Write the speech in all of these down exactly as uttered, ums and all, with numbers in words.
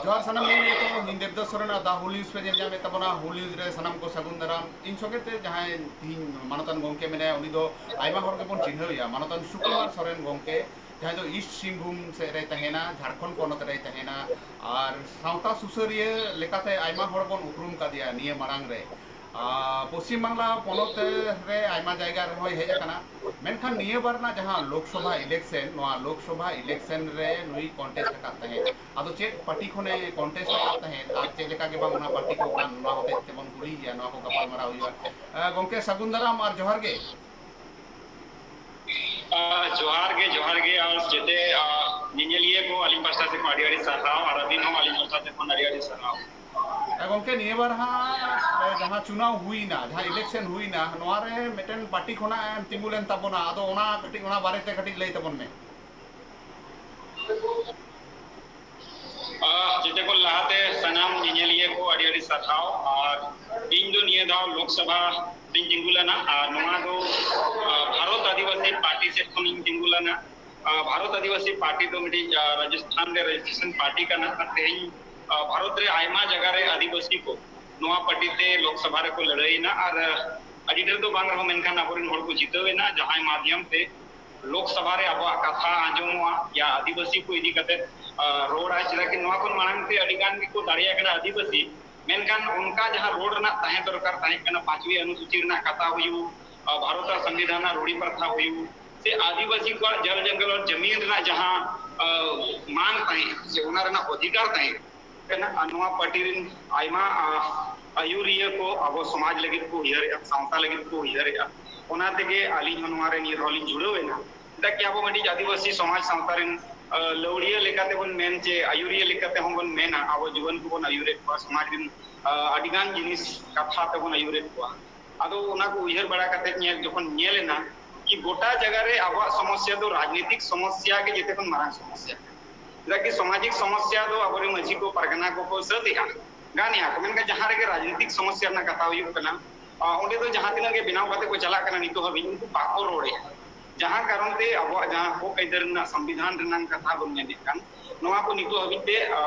ᱡᱚᱦᱟᱨ ᱥᱟᱱᱟᱢ ᱧᱮᱧᱮᱞᱤᱭᱟᱹ ᱠᱚ, ᱤᱧ ᱫᱮᱵᱫᱟᱥ ᱥᱚᱨᱮᱱ ᱟᱨ The Whole News ᱯᱮ ᱧᱮᱞ ᱧᱟᱢᱮᱫ ᱛᱟᱵᱚᱱᱟ᱾ Whole News ᱨᱮ ᱥᱟᱱᱟᱢ ᱠᱚ ᱥᱟᱹᱜᱩᱱ ᱫᱟᱨᱟᱢ᱾ ᱤᱧ ᱥᱚᱸᱜᱮ ᱛᱮ ᱡᱟᱦᱟᱸᱭ ᱛᱤᱦᱤᱧ ᱢᱟᱱᱚᱛᱟᱱ ᱜᱚᱢᱠᱮ ᱢᱮᱱᱟᱭᱟ, ᱩᱱᱤ ᱫᱚ ᱟᱭᱢᱟ ᱦᱚᱲ ᱜᱮᱵᱚᱱ ᱪᱤᱱᱦᱟᱹᱣᱮᱭᱟ, ᱢᱟᱱᱚᱛᱟᱱ ᱥᱩᱠᱩᱢᱟᱨ ᱥᱚᱨᱮᱱ ᱜᱚᱢᱠᱮ, ᱡᱟᱦᱟᱸᱭ ᱫᱚ ᱤᱥᱴ ᱥᱤᱝᱵᱷᱩᱢ ᱥᱮᱫ ᱨᱮᱭ ᱛᱟᱦᱮᱱᱟ, ᱡᱷᱟᱲᱠᱷᱚᱸᱰ ᱯᱚᱱᱚᱛ ᱨᱮᱭ ᱛᱟᱦᱮᱱᱟ᱾ ᱟᱨ ᱥᱟᱶᱛᱟ ᱥᱩᱥᱟᱹᱨᱤᱭᱟᱹ ᱞᱮᱠᱟᱛᱮ ᱟᱭᱢᱟ ᱦᱚᱲ ᱵᱚᱱ ᱩᱯᱨᱩᱢ ᱠᱟᱫᱮᱭᱟ ᱱᱤᱭᱟᱹ ᱢᱟᱲᱟᱝ ᱨᱮ᱾ ᱟᱨ ᱯᱚᱥᱪᱤᱢ ᱵᱟᱝᱞᱟ ᱯᱚᱱᱚᱛ ᱨᱮ ᱟᱭᱢᱟ ᱡᱟᱭᱜᱟ ᱨᱮᱦᱚᱸᱭ ᱦᱮᱡ ᱟᱠᱟᱱᱟ, ᱢᱮᱱᱠᱷᱟᱱ ᱱᱤᱭᱟᱹ ᱵᱟᱨ ᱨᱮᱱᱟᱜ ᱡᱟᱦᱟᱸ ᱞᱳᱠᱥᱚᱵᱷᱟ ᱤᱞᱮᱠᱥᱚᱱ, ᱱᱚᱣᱟ ᱞᱳᱠᱥᱚᱵᱷᱟ ᱤᱞᱮᱠᱥᱚᱱ ᱨᱮ ᱱᱩᱭ ᱠᱚᱱᱴᱮᱥᱴ ᱟᱠᱟᱫ ᱛᱟᱦᱮᱸᱫ᱾ ᱟᱫᱚ ᱪᱮᱫ ᱯᱟᱨᱴᱤ ᱠᱷᱚᱱᱮ ᱠᱚᱱᱴᱮᱥᱴ ᱟᱠᱟᱫ ᱛᱟᱦᱮᱸᱫ ᱟᱨ ᱪᱮᱫ ᱞᱮᱠᱟ ᱜᱮ ᱵᱟᱝ ᱚᱱᱟ ᱯᱟᱨᱴᱤ ᱠᱚ ᱠᱟᱱ, ᱱᱚᱣᱟ ᱦᱚᱛᱮᱡ ᱛᱮᱵᱚᱱ ᱠᱩᱞᱤᱭᱮᱭᱟ, ᱱᱚᱣᱟ ᱠᱚ ᱜᱟᱯᱟᱞᱢᱟᱨᱟᱣ ᱦᱩᱭᱩᱜᱼᱟ᱾ ᱟᱸ, ᱜᱚᱢᱠᱮ, ᱥᱟᱹᱜᱩᱱ ᱫᱟᱨᱟᱢ ᱟᱨ ᱡᱚᱦᱟᱨ ᱜᱮ᱾ ᱟᱸ, ᱡᱚᱦᱟᱨ ᱜᱮ, ᱡᱚᱦᱟᱨ ᱜᱮ, ᱟᱨ ᱡᱮᱛᱮ, ᱟᱸ, ᱧᱮᱧᱮᱞᱤᱭᱟᱹ ᱠᱚ ᱟᱹᱞᱤᱧ ᱯᱟᱥᱴᱟ ᱥᱮᱫ ᱠᱷᱚᱱ ᱟᱹᱰᱤ ᱟᱹᱰᱤ ᱥᱟᱨᱦᱟᱣ, ᱟᱨ ᱟᱹᱵᱤᱱ ᱦᱚᱸ ᱟᱹᱞᱤᱧ ᱯᱟᱥᱴᱟ ᱥᱮᱫ ᱠᱷᱚᱱ ᱟᱹᱰᱤ ᱟᱹᱰᱤ ᱥᱟᱨᱦᱟᱣ᱾ ᱟᱸ, ᱜᱚᱢᱠᱮ, ᱱᱤᱭᱟᱹ ᱵᱟᱨ ᱦᱟᱸᱜ, ᱟᱸ, ᱡᱟᱦᱟᱸ ᱪᱩᱱᱟᱣ ᱦᱩᱭᱱᱟ, ᱡᱟᱦᱟᱸ ᱤᱞᱮᱠᱥᱚᱱ ᱦᱩᱭᱱᱟ, ᱱᱚᱣᱟ ᱨᱮ ᱢᱤᱫᱴᱮᱱ ᱯᱟᱨᱴᱤ ᱠᱷᱚᱱᱟᱜ ᱮᱢ ᱛᱤᱸᱜᱩ ᱞᱮᱱ ᱛᱟᱵᱚᱱᱟ, ᱟᱫᱚ ᱚᱱᱟ ᱠᱟᱹᱴᱤᱡ, ᱚᱱᱟ ᱵᱟᱨᱮᱛᱮ ᱠᱟᱹᱴᱤᱡ ᱞᱟᱹᱭ ᱛᱟᱵᱚᱱ ᱢᱮ᱾ ᱟᱦ, ᱡᱮᱛᱮ ᱠᱷᱚᱱ ᱞᱟᱦᱟᱛᱮ ᱥᱟᱱᱟᱢ ᱧᱮᱧᱮᱞᱤᱭᱟᱹ ᱠᱚ ᱟᱹᱰᱤ ᱟᱹᱰᱤ ᱥᱟᱨᱦᱟᱣ᱾ ᱟᱨ ᱤᱧ ᱫᱚ ᱱᱤᱭᱟᱹ ᱫᱷᱟᱣ ᱞᱳᱠᱥᱚᱵᱷᱟ ᱨᱤᱧ ᱛᱤᱸᱜᱩ ᱞᱮᱱᱟ, ᱟᱨ ᱱᱚᱣᱟ ᱫᱚ, ᱟᱦ, ᱵᱷᱟᱨᱚᱛ ᱟᱹᱫᱤᱵᱟᱹᱥᱤ ᱯᱟᱨᱴᱤ ᱥᱮᱫ ᱠᱷᱚᱱᱤᱧ ᱛᱤᱸᱜᱩ ᱞᱮᱱᱟ᱾ ᱟᱦ, ᱵᱷᱟᱨᱚᱛ ᱟᱹᱫᱤᱵᱟᱹᱥᱤ ᱯᱟᱨᱴᱤ ᱫᱚ ᱢᱤᱫᱴᱤᱡ, ᱟᱦ, ᱨᱟᱡᱚᱥᱛᱷᱟᱱ ᱨᱮ ᱨᱮᱡᱤᱥᱴᱨᱮᱥᱚᱱ ᱯᱟᱨᱴᱤ ᱠᱟᱱᱟ, ᱟᱨ ᱛᱮᱦᱮᱧ, ᱟᱦ, ᱵᱷᱟᱨᱚᱛ ᱨᱮ ᱟᱭᱢᱟ ᱡᱟᱭᱜᱟ ᱨᱮ ᱟᱹᱫᱤᱵᱟᱹᱥᱤ ᱠᱚ ᱱᱚᱣᱟ ᱯᱟᱨᱴᱤ ᱛᱮ ᱞᱳᱠᱥᱚᱵᱷᱟ ᱨᱮᱠᱚ ᱞᱟᱹᱲᱦᱟᱹᱭᱮᱱᱟ, ᱟᱨ, ᱟᱦ, ᱟᱹᱰᱤ ᱰᱷᱮᱨ ᱫᱚ ᱵᱟᱝ ᱨᱮᱦᱚᱸ, ᱢᱮᱱᱠᱷᱟᱱ ᱟᱵᱚᱨᱮᱱ ᱦᱚᱲ ᱠᱚ ᱡᱤᱛᱟᱹᱣ ᱮᱱᱟ, ᱡᱟᱦᱟᱸᱭ ᱢᱟᱫᱷᱭᱚᱢ ᱛᱮ ᱞᱳᱠᱥᱚᱵᱷᱟ ᱨᱮ ᱟᱵᱚᱣᱟᱜ ᱠᱟᱛᱷᱟ ᱟᱸᱡᱚᱢᱚᱜᱼᱟ, ᱭᱟ ᱟᱹᱫᱤᱵᱟᱹᱥᱤ ᱠᱚ ᱤᱫᱤ ᱠᱟᱛᱮ, ᱟᱦ, ᱨᱚᱲᱟ᱾ ᱪᱮᱫᱟᱜ ᱠᱤ ᱱᱚᱣᱟ ᱠᱷᱚᱱ ᱢᱟᱲᱟᱝ ᱛᱮ ᱟᱹᱰᱤ ᱜᱟᱱ ᱜᱮᱠᱚ ᱫᱟᱲᱮᱭᱟᱜ ᱠᱟᱱᱟ ᱟᱹᱫᱤᱵᱟᱹᱥᱤ, ᱢᱮᱱᱠᱷᱟᱱ ᱚᱱᱠᱟ ᱡᱟᱦᱟᱸ ᱨᱚᱲ ᱨᱮᱱᱟᱜ ᱛᱟᱦᱮᱸ ᱫᱚᱨᱠᱟᱨ ᱛᱟᱦᱮᱸ ᱠᱟᱱᱟ, ᱯᱟᱸᱪᱣᱤ ᱚᱱᱩᱥᱩᱪᱤ ᱨᱮᱱᱟᱜ ᱠᱟᱛᱷᱟ ᱦᱩᱭᱩᱜ, ᱟᱦ, ᱵᱷᱟᱨᱚᱛ ᱟᱨ ᱥᱚᱝᱵᱤᱫᱷᱟᱱ ᱨᱮᱱᱟᱜ ᱨᱩᱲᱤ ᱯᱨᱚᱛᱷᱟ ᱦᱩᱭᱩᱜ, ᱥᱮ ᱟᱹᱫᱤᱵᱟᱹᱥᱤ ᱠᱚᱣᱟᱜ ᱡᱚᱞ ᱡᱚᱝᱜᱚᱞ ᱟᱨ ᱡᱟᱢᱤᱱ ᱨᱮᱱᱟᱜ ᱡᱟᱦᱟᱸ, ᱟᱦ, ᱢᱟᱝ ᱛᱟᱦᱮᱸ ᱥᱮ ᱚᱱᱟ ᱨᱮᱱᱟᱜ ᱚᱫᱷᱤᱠᱟᱨ ᱛᱟᱦᱮᱸ ᱠᱟᱱᱟ, ᱟᱨ ᱱᱚᱣᱟ ᱯᱟᱨᱴᱤ ᱨᱮᱱ ᱟᱭᱢᱟ, ᱟᱦ, ᱟᱹᱭᱩᱨᱤᱭᱟᱹ ᱠᱚ ᱟᱵᱚ ᱥᱚᱢᱟᱡᱽ ᱞᱟᱹᱜᱤᱫ ᱠᱚ ᱩᱭᱦᱟᱹᱨᱮᱫᱼᱟ, ᱥᱟᱶᱛᱟ ᱞᱟᱹᱜᱤᱫ ᱠᱚ ᱩᱭᱦᱟᱹᱨᱮᱫᱼᱟ᱾ ᱚᱱᱟ ᱛᱮᱜᱮ ᱟᱹᱞᱤᱧ ᱦᱚᱸ ᱱᱚᱣᱟ ᱨᱮ ᱱᱤᱭᱟᱹ ᱫᱷᱟᱣ ᱞᱤᱧ ᱡᱩᱲᱟᱹᱣ ᱮᱱᱟ᱾ ᱪᱮᱫᱟᱜ ᱠᱤ ᱟᱵᱚ ᱢᱤᱫᱴᱤᱡ ᱟᱹᱫᱤᱵᱟᱹᱥᱤ ᱥᱚᱢᱟᱡᱽ ᱥᱟᱶᱛᱟ ᱨᱮᱱ, ᱟᱦ, ᱞᱟᱹᱣᱲᱤᱭᱟᱹ ᱞᱮᱠᱟᱛᱮ ᱵᱚᱱ ᱢᱮᱱ ᱪᱮ ᱟᱹᱭᱩᱨᱤᱭᱟᱹ ᱞᱮᱠᱟᱛᱮ ᱦᱚᱸ ᱵᱚᱱ ᱢᱮᱱᱟ, ᱟᱵᱚ ᱡᱩᱣᱟᱹᱱ ᱠᱚᱵᱚᱱ ᱟᱹᱭᱩᱨᱮᱫ ᱠᱚᱣᱟ, ᱥᱚᱢᱟᱡᱽ ᱨᱮᱱ, ᱟᱦ, ᱟᱹᱰᱤᱜᱟᱱ ᱡᱤᱱᱤᱥ ᱠᱟᱛᱷᱟ ᱛᱮᱵᱚᱱ ᱟᱹᱭᱩᱨᱮᱫ ᱠᱚᱣᱟ᱾ ᱟᱫᱚ ᱚᱱᱟ ᱠᱚ ᱩᱭᱦᱟᱹᱨ ᱵᱟᱲᱟ ᱠᱟᱛᱮ ᱧᱮᱞ, ᱡᱚᱠᱷᱚᱱ ᱧᱮᱞ ᱮᱱᱟ ᱠᱤ ᱜᱚᱴᱟ ᱡᱟᱭᱜᱟ ᱨᱮ ᱟᱵᱚᱣᱟᱜ ᱥᱚᱢᱚᱥᱭᱟ ᱫᱚ ᱨᱟᱡᱽᱱᱤᱛᱤᱠ ᱥᱚᱢᱚᱥᱭᱟ ᱜᱮ ᱡᱮᱛᱮ ᱠᱷᱚᱱ ᱢᱟᱨᱟᱝ ᱥᱚᱢᱚᱥᱭᱟ ᱠᱟᱱᱟ᱾ ᱪᱮᱫᱟᱜ ᱠᱤ ᱥᱟᱢᱟᱡᱤᱠ ᱥᱚᱢᱚᱥᱭᱟ ᱫᱚ ᱟᱵᱚᱨᱮᱱ ᱢᱟᱹᱡᱷᱤ ᱠᱚ, ᱯᱟᱨᱜᱟᱱᱟ ᱠᱚᱠᱚ ᱥᱟᱹᱛ ᱮᱫᱼᱟ, ᱜᱟᱱᱮᱫᱼᱟ ᱠᱚ, ᱢᱮᱱᱠᱷᱟᱱ ᱡᱟᱦᱟᱸ ᱨᱮᱜᱮ ᱨᱟᱡᱽᱱᱤᱛᱤᱠ ᱥᱚᱢᱚᱥᱭᱟ ᱨᱮᱱᱟᱜ ᱠᱟᱛᱷᱟ ᱦᱩᱭᱩᱜ ᱠᱟᱱᱟ, ᱟᱸ, ᱚᱸᱰᱮ ᱫᱚ ᱡᱟᱦᱟᱸ ᱛᱤᱱᱟᱹᱜ ᱜᱮ ᱵᱮᱱᱟᱣ ᱠᱟᱛᱮ ᱠᱚ ᱪᱟᱞᱟᱜ ᱠᱟᱱᱟ, ᱱᱤᱛᱚᱜ ᱦᱟᱹᱵᱤᱡ ᱩᱱᱠᱩ ᱵᱟᱠᱚ ᱨᱚᱲᱮᱫᱼᱟ᱾ ᱡᱟᱦᱟᱸ ᱠᱟᱨᱚᱱ ᱛᱮ ᱟᱵᱚᱣᱟᱜ ᱡᱟᱦᱟᱸ ᱦᱚᱠ ᱟᱹᱭᱫᱟᱹᱨ ᱨᱮᱱᱟᱜ ᱥᱚᱝᱵᱤᱫᱷᱟᱱ ᱨᱮᱱᱟᱜ ᱠᱟᱛᱷᱟ ᱵᱚᱱ ᱢᱮᱱᱮᱫ ᱠᱟᱱ, ᱱᱚᱣᱟ ᱠᱚ ᱱᱤᱛᱚᱜ ᱦᱟᱹᱵᱤᱡ ᱛᱮ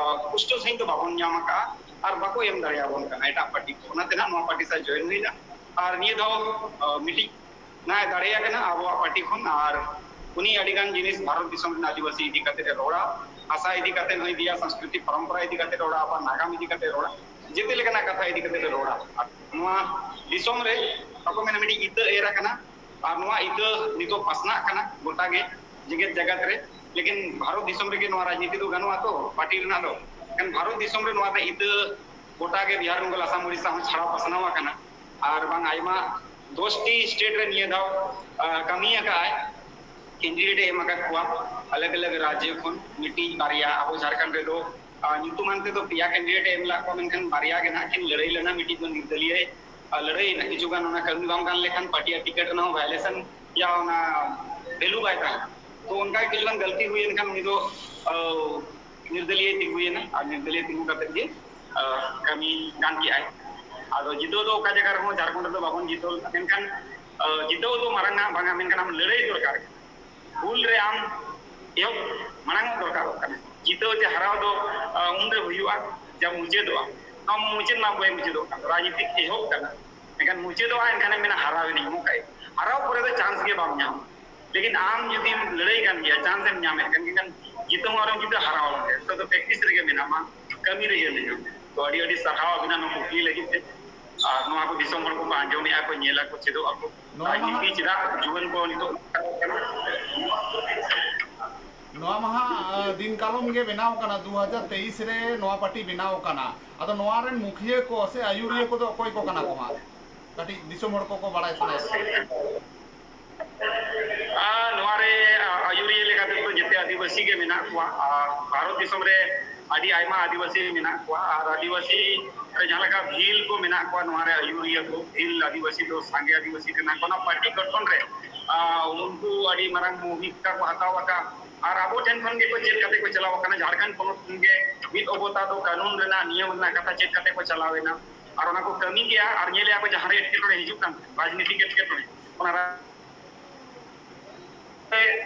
ᱯᱩᱥᱴᱟᱹᱣ ᱥᱟᱺᱦᱤᱡ ᱫᱚ ᱵᱟᱵᱚᱱ ᱧᱟᱢ ᱟᱠᱟᱫᱼᱟ ᱟᱨ ᱵᱟᱠᱚ ᱮᱢ ᱫᱟᱲᱮᱭᱟᱵᱚᱱ ᱠᱟᱱᱟ ᱮᱴᱟᱜ ᱯᱟᱨᱴᱤ ᱠᱚ᱾ ᱚᱱᱟᱛᱮ ᱱᱟᱦᱟᱜ ᱱᱚᱣᱟ ᱯᱟᱨᱴᱤ ᱥᱟᱶ ᱡᱚᱭᱮᱱ ᱦᱩᱭᱱᱟ ᱟᱨ ᱱᱤᱭᱟᱹ ᱫᱷᱟᱣ ᱢᱤᱴᱤᱝ ᱱᱟᱭ ᱫᱟᱲᱮᱭᱟ ᱠᱟᱱᱟ ᱟᱵᱚᱣᱟᱜ ᱯᱟᱨᱴᱤ ᱠᱷᱚᱱ᱾ ᱟᱨ ᱩᱱᱤ ᱟᱹᱰᱤ ᱜᱟᱱ ᱡᱤᱱᱤᱥ ᱵᱷᱟᱨᱚᱛ ᱫᱤᱥᱚᱢ ᱨᱮᱱᱟᱜ ᱟᱹᱫᱤᱵᱟᱹᱥᱤ ᱤᱫᱤ ᱠᱟᱛᱮ ᱮ ᱨᱚᱲᱟ, ᱵᱷᱟᱥᱟ ᱤᱫᱤ ᱠᱟᱛᱮ ᱦᱚᱸᱭ ᱤᱫᱤᱭᱟ, ᱥᱚᱝᱥᱠᱨᱤᱛᱤ ᱯᱚᱨᱚᱢᱯᱚᱨᱟ ᱤᱫᱤ ᱠᱟᱛᱮ ᱨᱚᱲᱟ, ᱟᱵᱚᱣᱟᱜ ᱱᱟᱜᱟᱢ ᱤᱫᱤ ᱠᱟᱛᱮ ᱨᱚᱲᱟ, ᱡᱮᱛᱮ ᱞᱮᱠᱟᱱᱟᱜ ᱠᱟᱛᱷᱟ ᱤᱫᱤ ᱠᱟᱛᱮ ᱨᱚᱲᱟ᱾ ᱟᱨ ᱱᱚᱣᱟ ᱫᱤᱥᱚᱢ ᱨᱮ ᱵᱟᱠᱚ ᱢᱮᱱᱟ ᱢᱤᱫᱴᱤᱡ ᱤᱛᱟᱹ ᱮᱨ ᱟᱠᱟᱱᱟ, ᱟᱨ ᱱᱚᱣᱟ ᱤᱛᱟᱹ ᱱᱤᱛᱚᱜ ᱯᱟᱥᱱᱟᱜ ᱠᱟᱱᱟ ᱜᱚᱴᱟ ᱜᱮ ᱡᱮᱜᱮᱛ ᱡᱟᱠᱟᱛ ᱨᱮ᱾ ᱞᱮᱠᱤᱱ ᱵᱷᱟᱨᱚᱛ ᱫᱤᱥᱚᱢ ᱨᱮᱜᱮ ᱱᱚᱣᱟ ᱨᱟᱡᱽᱱᱤᱛᱤ ᱫᱚ ᱜᱟᱱᱚᱜᱼᱟ ᱛᱚ ᱯᱟᱨᱴᱤ ᱨᱮᱱᱟᱜ ᱫᱚ᱾ ᱮᱱᱠᱷᱟᱱ ᱵᱷᱟᱨᱚᱛ ᱫᱤᱥᱚᱢ ᱨᱮ ᱱᱚᱣᱟ ᱨᱮᱱᱟᱜ ᱤᱛᱟᱹ ᱜᱚᱴᱟ ᱜᱮ ᱵᱤᱦᱟᱨ, ᱵᱮᱝᱜᱚᱞ, ᱟᱥᱟᱢ, ᱩᱲᱤᱥᱥᱟ ᱦᱚᱸ ᱪᱷᱟᱲᱟᱣ ᱯᱟᱥᱱᱟᱣ ᱟᱠᱟᱱᱟ᱾ ᱟᱨ ᱵᱟᱝ ᱟᱭᱢᱟ ᱫᱚᱥ ᱴᱤ ᱥᱴᱮᱴ ᱨᱮ ᱱᱤᱭᱟᱹ ᱫᱷᱟᱣ ᱠᱟᱹᱢᱤ ᱟᱠᱟᱫ ᱟᱭ, ᱠᱮᱱᱰᱤᱰᱮᱴ ᱮ ᱮᱢ ᱟᱠᱟᱫ ᱠᱚᱣᱟ ᱟᱞᱟᱜᱽ ᱟᱞᱟᱜᱽ ᱨᱟᱡᱽᱡᱚ ᱠᱷᱚᱱ ᱢᱤᱫᱴᱤᱡ ᱵᱟᱨᱭᱟ᱾ ᱟᱵᱚ ᱡᱷᱟᱲᱠᱷᱚᱸᱰ ᱨᱮᱫᱚ ᱧᱩᱛᱩᱢᱟᱱ ᱛᱮᱫᱚ ᱯᱮᱭᱟ ᱠᱮᱱᱰᱤᱰᱮᱴ ᱮ ᱮᱢ ᱞᱟᱜ ᱠᱚᱣᱟ, ᱢᱮᱱᱠᱷᱟᱱ ᱵᱟᱨᱭᱟ ᱜᱮ ᱱᱟᱦᱟᱜ ᱠᱤᱱ ᱞᱟᱹᱲᱦᱟᱹᱭ ᱞᱮᱱᱟ᱾ ᱢᱤᱫᱴᱤᱡ ᱫᱚ ᱱᱤᱨᱫᱚᱞᱤᱭᱟᱹ ᱞᱟᱹᱲᱦᱟᱹᱭ ᱮᱱᱟ, ᱠᱤᱪᱷᱩ ᱜᱟᱱ ᱚᱱᱟ ᱠᱟᱹᱢᱤ ᱵᱟᱝ ᱜᱟᱱ ᱞᱮᱠᱷᱟᱱ ᱯᱟᱨᱴᱤ ᱟᱜ ᱴᱤᱠᱤᱴ ᱨᱮᱱᱟᱜ ᱦᱚᱸ ᱵᱷᱟᱭᱞᱮᱥᱚᱱ ᱭᱟ ᱚᱱᱟ ᱵᱷᱮᱞᱩ ᱵᱟᱭ ᱛᱟᱦᱮᱱᱟ᱾ ᱛᱚ ᱚᱱᱠᱟ ᱜᱮ ᱠᱤᱪᱷᱩ ᱜᱟᱱ ᱜᱟᱹᱞᱛᱤ ᱦᱩᱭᱮᱱ ᱠᱷᱟᱱ ᱩᱱᱤ ᱫᱚ ᱱᱤᱨᱫᱚᱞᱤᱭᱟᱹ ᱛᱤᱸᱜᱩᱭᱮᱱᱟ ᱟᱨ ᱱᱤᱨᱫᱚᱞᱤᱭᱟᱹ ᱛᱤᱸᱜᱩ ᱠᱟᱛᱮ ᱜᱮ ᱠᱟᱹᱢᱤ ᱜᱟᱱ ᱠᱮᱜᱼᱟᱭ᱾ ᱟᱫᱚ ᱡᱤᱛᱟᱹᱣ ᱫᱚ ᱚᱠᱟ ᱡᱟᱭᱜᱟ ᱨᱮᱦᱚᱸ ᱡᱷᱟᱲᱠᱷᱚᱸᱰ ᱨᱮᱫᱚ ᱵᱟᱵᱚᱱ ᱡᱤᱛᱟᱹᱣ ᱞᱮᱫᱟ, ᱢᱮᱱᱠᱷᱟᱱ ᱡᱤᱛᱟᱹᱣ ᱫᱚ ᱢᱟᱨᱟᱝ ᱟᱜ ᱵᱟᱝᱟ, ᱢᱮᱱᱠᱷᱟᱱ ᱟᱢ ᱞᱟᱹᱲᱦᱟᱹᱭ ᱫᱚᱨᱠᱟᱨ᱾ ᱵᱷᱩᱞ ᱨᱮ ᱟᱢ ᱮᱦᱚᱵ ᱢᱟᱲᱟᱝ ᱚᱜ ᱫᱚᱨᱠᱟᱨᱚᱜ ᱠᱟᱱᱟ᱾ ᱡᱤᱛᱟᱹᱣ ᱪᱮ ᱦᱟᱨᱟᱣ ᱫᱚ ᱩᱱᱨᱮ ᱦᱩᱭᱩᱜᱼᱟ ᱡᱟᱢ ᱢᱩᱪᱟᱹᱫᱚᱜᱼᱟ᱾ ᱟᱢ ᱢᱩᱪᱟᱹᱫ ᱢᱟ ᱵᱟᱭ ᱢᱩᱪᱟᱹᱫᱚᱜ ᱠᱟᱱ, ᱨᱟᱡᱽᱱᱤᱛᱤ ᱮᱦᱚᱵ ᱠᱟᱱᱟ᱾ ᱮᱱᱠᱷᱟᱱ ᱢᱩᱪᱟᱹᱫᱚᱜᱼᱟ, ᱮᱱᱠᱷᱟᱱᱮᱢ ᱢᱮᱱᱟ ᱦᱟᱨᱟᱣ ᱮᱱᱟᱹᱧ, ᱢᱚᱠᱟᱭ ᱦᱟᱨᱟᱣ ᱯᱚᱨᱮ ᱫᱚ ᱪᱟᱱᱥ ᱜᱮ ᱵᱟᱢ ᱧᱟᱢᱟ᱾ ᱞᱮᱠᱤᱱ ᱟᱢ ᱡᱩᱫᱤᱢ ᱞᱟᱹᱲᱦᱟᱹᱭ ᱠᱟᱱ ᱜᱮᱭᱟ, ᱪᱟᱱᱥ ᱮᱢ ᱧᱟᱢᱮᱫ ᱠᱟᱱ ᱜᱮᱭᱟ, ᱮᱱᱠᱷᱟᱱ ᱡᱤᱛᱟᱹᱣ ᱦᱚᱸ ᱟᱨᱚᱢ ᱡᱤᱛᱟᱹᱣ ᱦᱟᱨᱟᱣ ᱟᱢ ᱜᱮᱭᱟ᱾ ᱱᱤᱛᱚᱜ ᱫᱚ ᱯᱨᱮᱠᱴᱤᱥ ᱨᱮᱜᱮ ᱢᱮᱱᱟᱢᱟ, ᱠᱟᱹᱢᱤ ᱨᱮᱜᱮ ᱢᱮᱱᱟᱢᱟ᱾ ᱛᱚ ᱟᱹᱰᱤ ᱟᱹᱰᱤ ᱥᱟᱨᱦᱟᱣ ᱟᱵᱤᱱᱟᱜ ᱱᱚᱣᱟ ᱠᱩᱠᱞᱤ ᱞᱟᱹᱜᱤᱫ ᱛᱮ᱾ ᱟᱨ ᱱᱚᱣᱟ ᱠᱚ ᱫᱤᱥᱚᱢ ᱦᱚᱲ ᱠᱚᱠᱚ ᱟᱸᱡᱚᱢᱮᱫᱼᱟ ᱠᱚ, ᱧᱮᱞᱟ ᱠᱚ, ᱪᱮᱫᱚᱜ ᱟᱠᱚ᱾ ᱱᱚᱣᱟ ᱢᱟᱦᱟ ᱨᱟᱡᱽᱱᱤᱛᱤ ᱪᱮᱫᱟᱜ ᱡᱩᱣᱟᱹᱱ ᱠᱚ ᱱᱤᱛᱚᱜ ᱱᱚᱣᱟ ᱢᱟᱦᱟ ᱫᱤᱱ ᱠᱟᱞᱚᱢ ᱜᱮ ᱵᱮᱱᱟᱣ ᱠᱟᱱᱟ, ᱫᱩ ᱦᱟᱡᱟᱨ ᱛᱮᱭᱤᱥ ᱨᱮ ᱱᱚᱣᱟ ᱯᱟᱨᱴᱤ ᱵᱮᱱᱟᱣ ᱠᱟᱱᱟ᱾ ᱟᱫᱚ ᱱᱚᱣᱟ ᱨᱮᱱ ᱢᱩᱠᱷᱤᱭᱟᱹ ᱠᱚ ᱥᱮ ᱟᱹᱭᱩᱨᱤᱭᱟᱹ ᱠᱚᱫᱚ ᱚᱠᱚᱭ ᱠᱚ ᱠᱟᱱᱟ ᱠᱚ ᱦᱟᱸᱜ? ᱠᱟᱹᱴᱤᱡ ᱫᱤᱥᱚᱢ ᱦᱚᱲ ᱠᱚᱠᱚ ᱵᱟᱲᱟᱭ ᱥᱟᱱᱟᱭᱮᱫ ᱠᱚᱣᱟ᱾ ᱟᱨ ᱱᱚᱣᱟ ᱨᱮ ᱟᱹᱭᱩᱨᱤᱭᱟᱹ ᱞᱮᱠᱟ ᱛᱮᱫᱚ ᱡᱮᱛᱮ ᱟᱹᱫᱤᱵᱟᱹᱥᱤ ᱜᱮ ᱢᱮᱱᱟᱜ ᱠᱚᱣᱟ᱾ ᱟᱨ ᱵᱷᱟᱨᱚᱛ ᱫᱤᱥᱚᱢ ᱨᱮ ᱟᱹᱰᱤ ᱟᱭᱢᱟ ᱟᱹᱫᱤᱵᱟᱹᱥᱤ ᱢᱮᱱᱟᱜ ᱠᱚᱣᱟ᱾ ᱟᱨ ᱟᱹᱫᱤᱵᱟᱹᱥᱤ ᱨᱮ ᱡᱟᱦᱟᱸ ᱞᱮᱠᱟ ᱵᱷᱤᱞ ᱠᱚ ᱢᱮᱱᱟᱜ ᱠᱚᱣᱟ, ᱱᱚᱣᱟ ᱨᱮ ᱟᱹᱭᱩᱨᱤᱭᱟᱹ ᱠᱚ ᱵᱷᱤᱞ ᱟᱹᱫᱤᱵᱟᱹᱥᱤ ᱫᱚ ᱥᱟᱸᱜᱮ ᱟᱹᱫᱤᱵᱟᱹᱥᱤ ᱠᱟᱱᱟ ᱠᱚ᱾ ᱚᱱᱟ ᱯᱟᱨᱴᱤ ᱜᱚᱴᱷᱚᱱ ᱨᱮ ᱩᱱᱠᱩ ᱟᱹᱰᱤ ᱢᱟᱨᱟᱝ ᱵᱷᱩᱢᱤᱠᱟ ᱠᱚ ᱦᱟᱛᱟᱣ ᱟᱠᱟᱫ᱾ ᱟᱨ ᱟᱵᱚ ᱴᱷᱮᱱ ᱠᱷᱚᱱ ᱜᱮᱠᱚ ᱪᱮᱫ ᱠᱟᱛᱮ ᱠᱚ ᱪᱟᱞᱟᱣ ᱟᱠᱟᱱᱟ᱾ ᱡᱷᱟᱲᱠᱷᱚᱸᱰ ᱯᱚᱱᱚᱛ ᱠᱷᱚᱱ ᱜᱮ ᱢᱤᱫ ᱚᱵᱚᱛᱟ ᱫᱚ ᱠᱟᱹᱱᱩᱱ ᱨᱮᱱᱟᱜ ᱱᱤᱭᱚᱢ ᱨᱮᱱᱟᱜ ᱠᱟᱛᱷᱟ ᱪᱮᱫ ᱠᱟᱛᱮ ᱠᱚ ᱪᱟᱞᱟᱣ ᱮᱱᱟ᱾ ᱟᱨ ᱚᱱᱟ ᱠᱚ ᱠᱟᱹᱢᱤ ᱜᱮᱭᱟ᱾ ᱟᱨ ᱧᱮᱞᱮᱜᱼᱟ ᱠᱚ ᱡᱟᱦᱟᱸ ᱨᱮ ᱮᱴᱠᱮᱴᱚᱬᱮ ᱦᱤᱡᱩᱜ ᱠᱟᱱ, ᱨᱟᱡᱽᱱᱤᱛᱤᱠ ᱮᱴᱠᱮᱴᱚᱬᱮ, ᱚᱱᱟ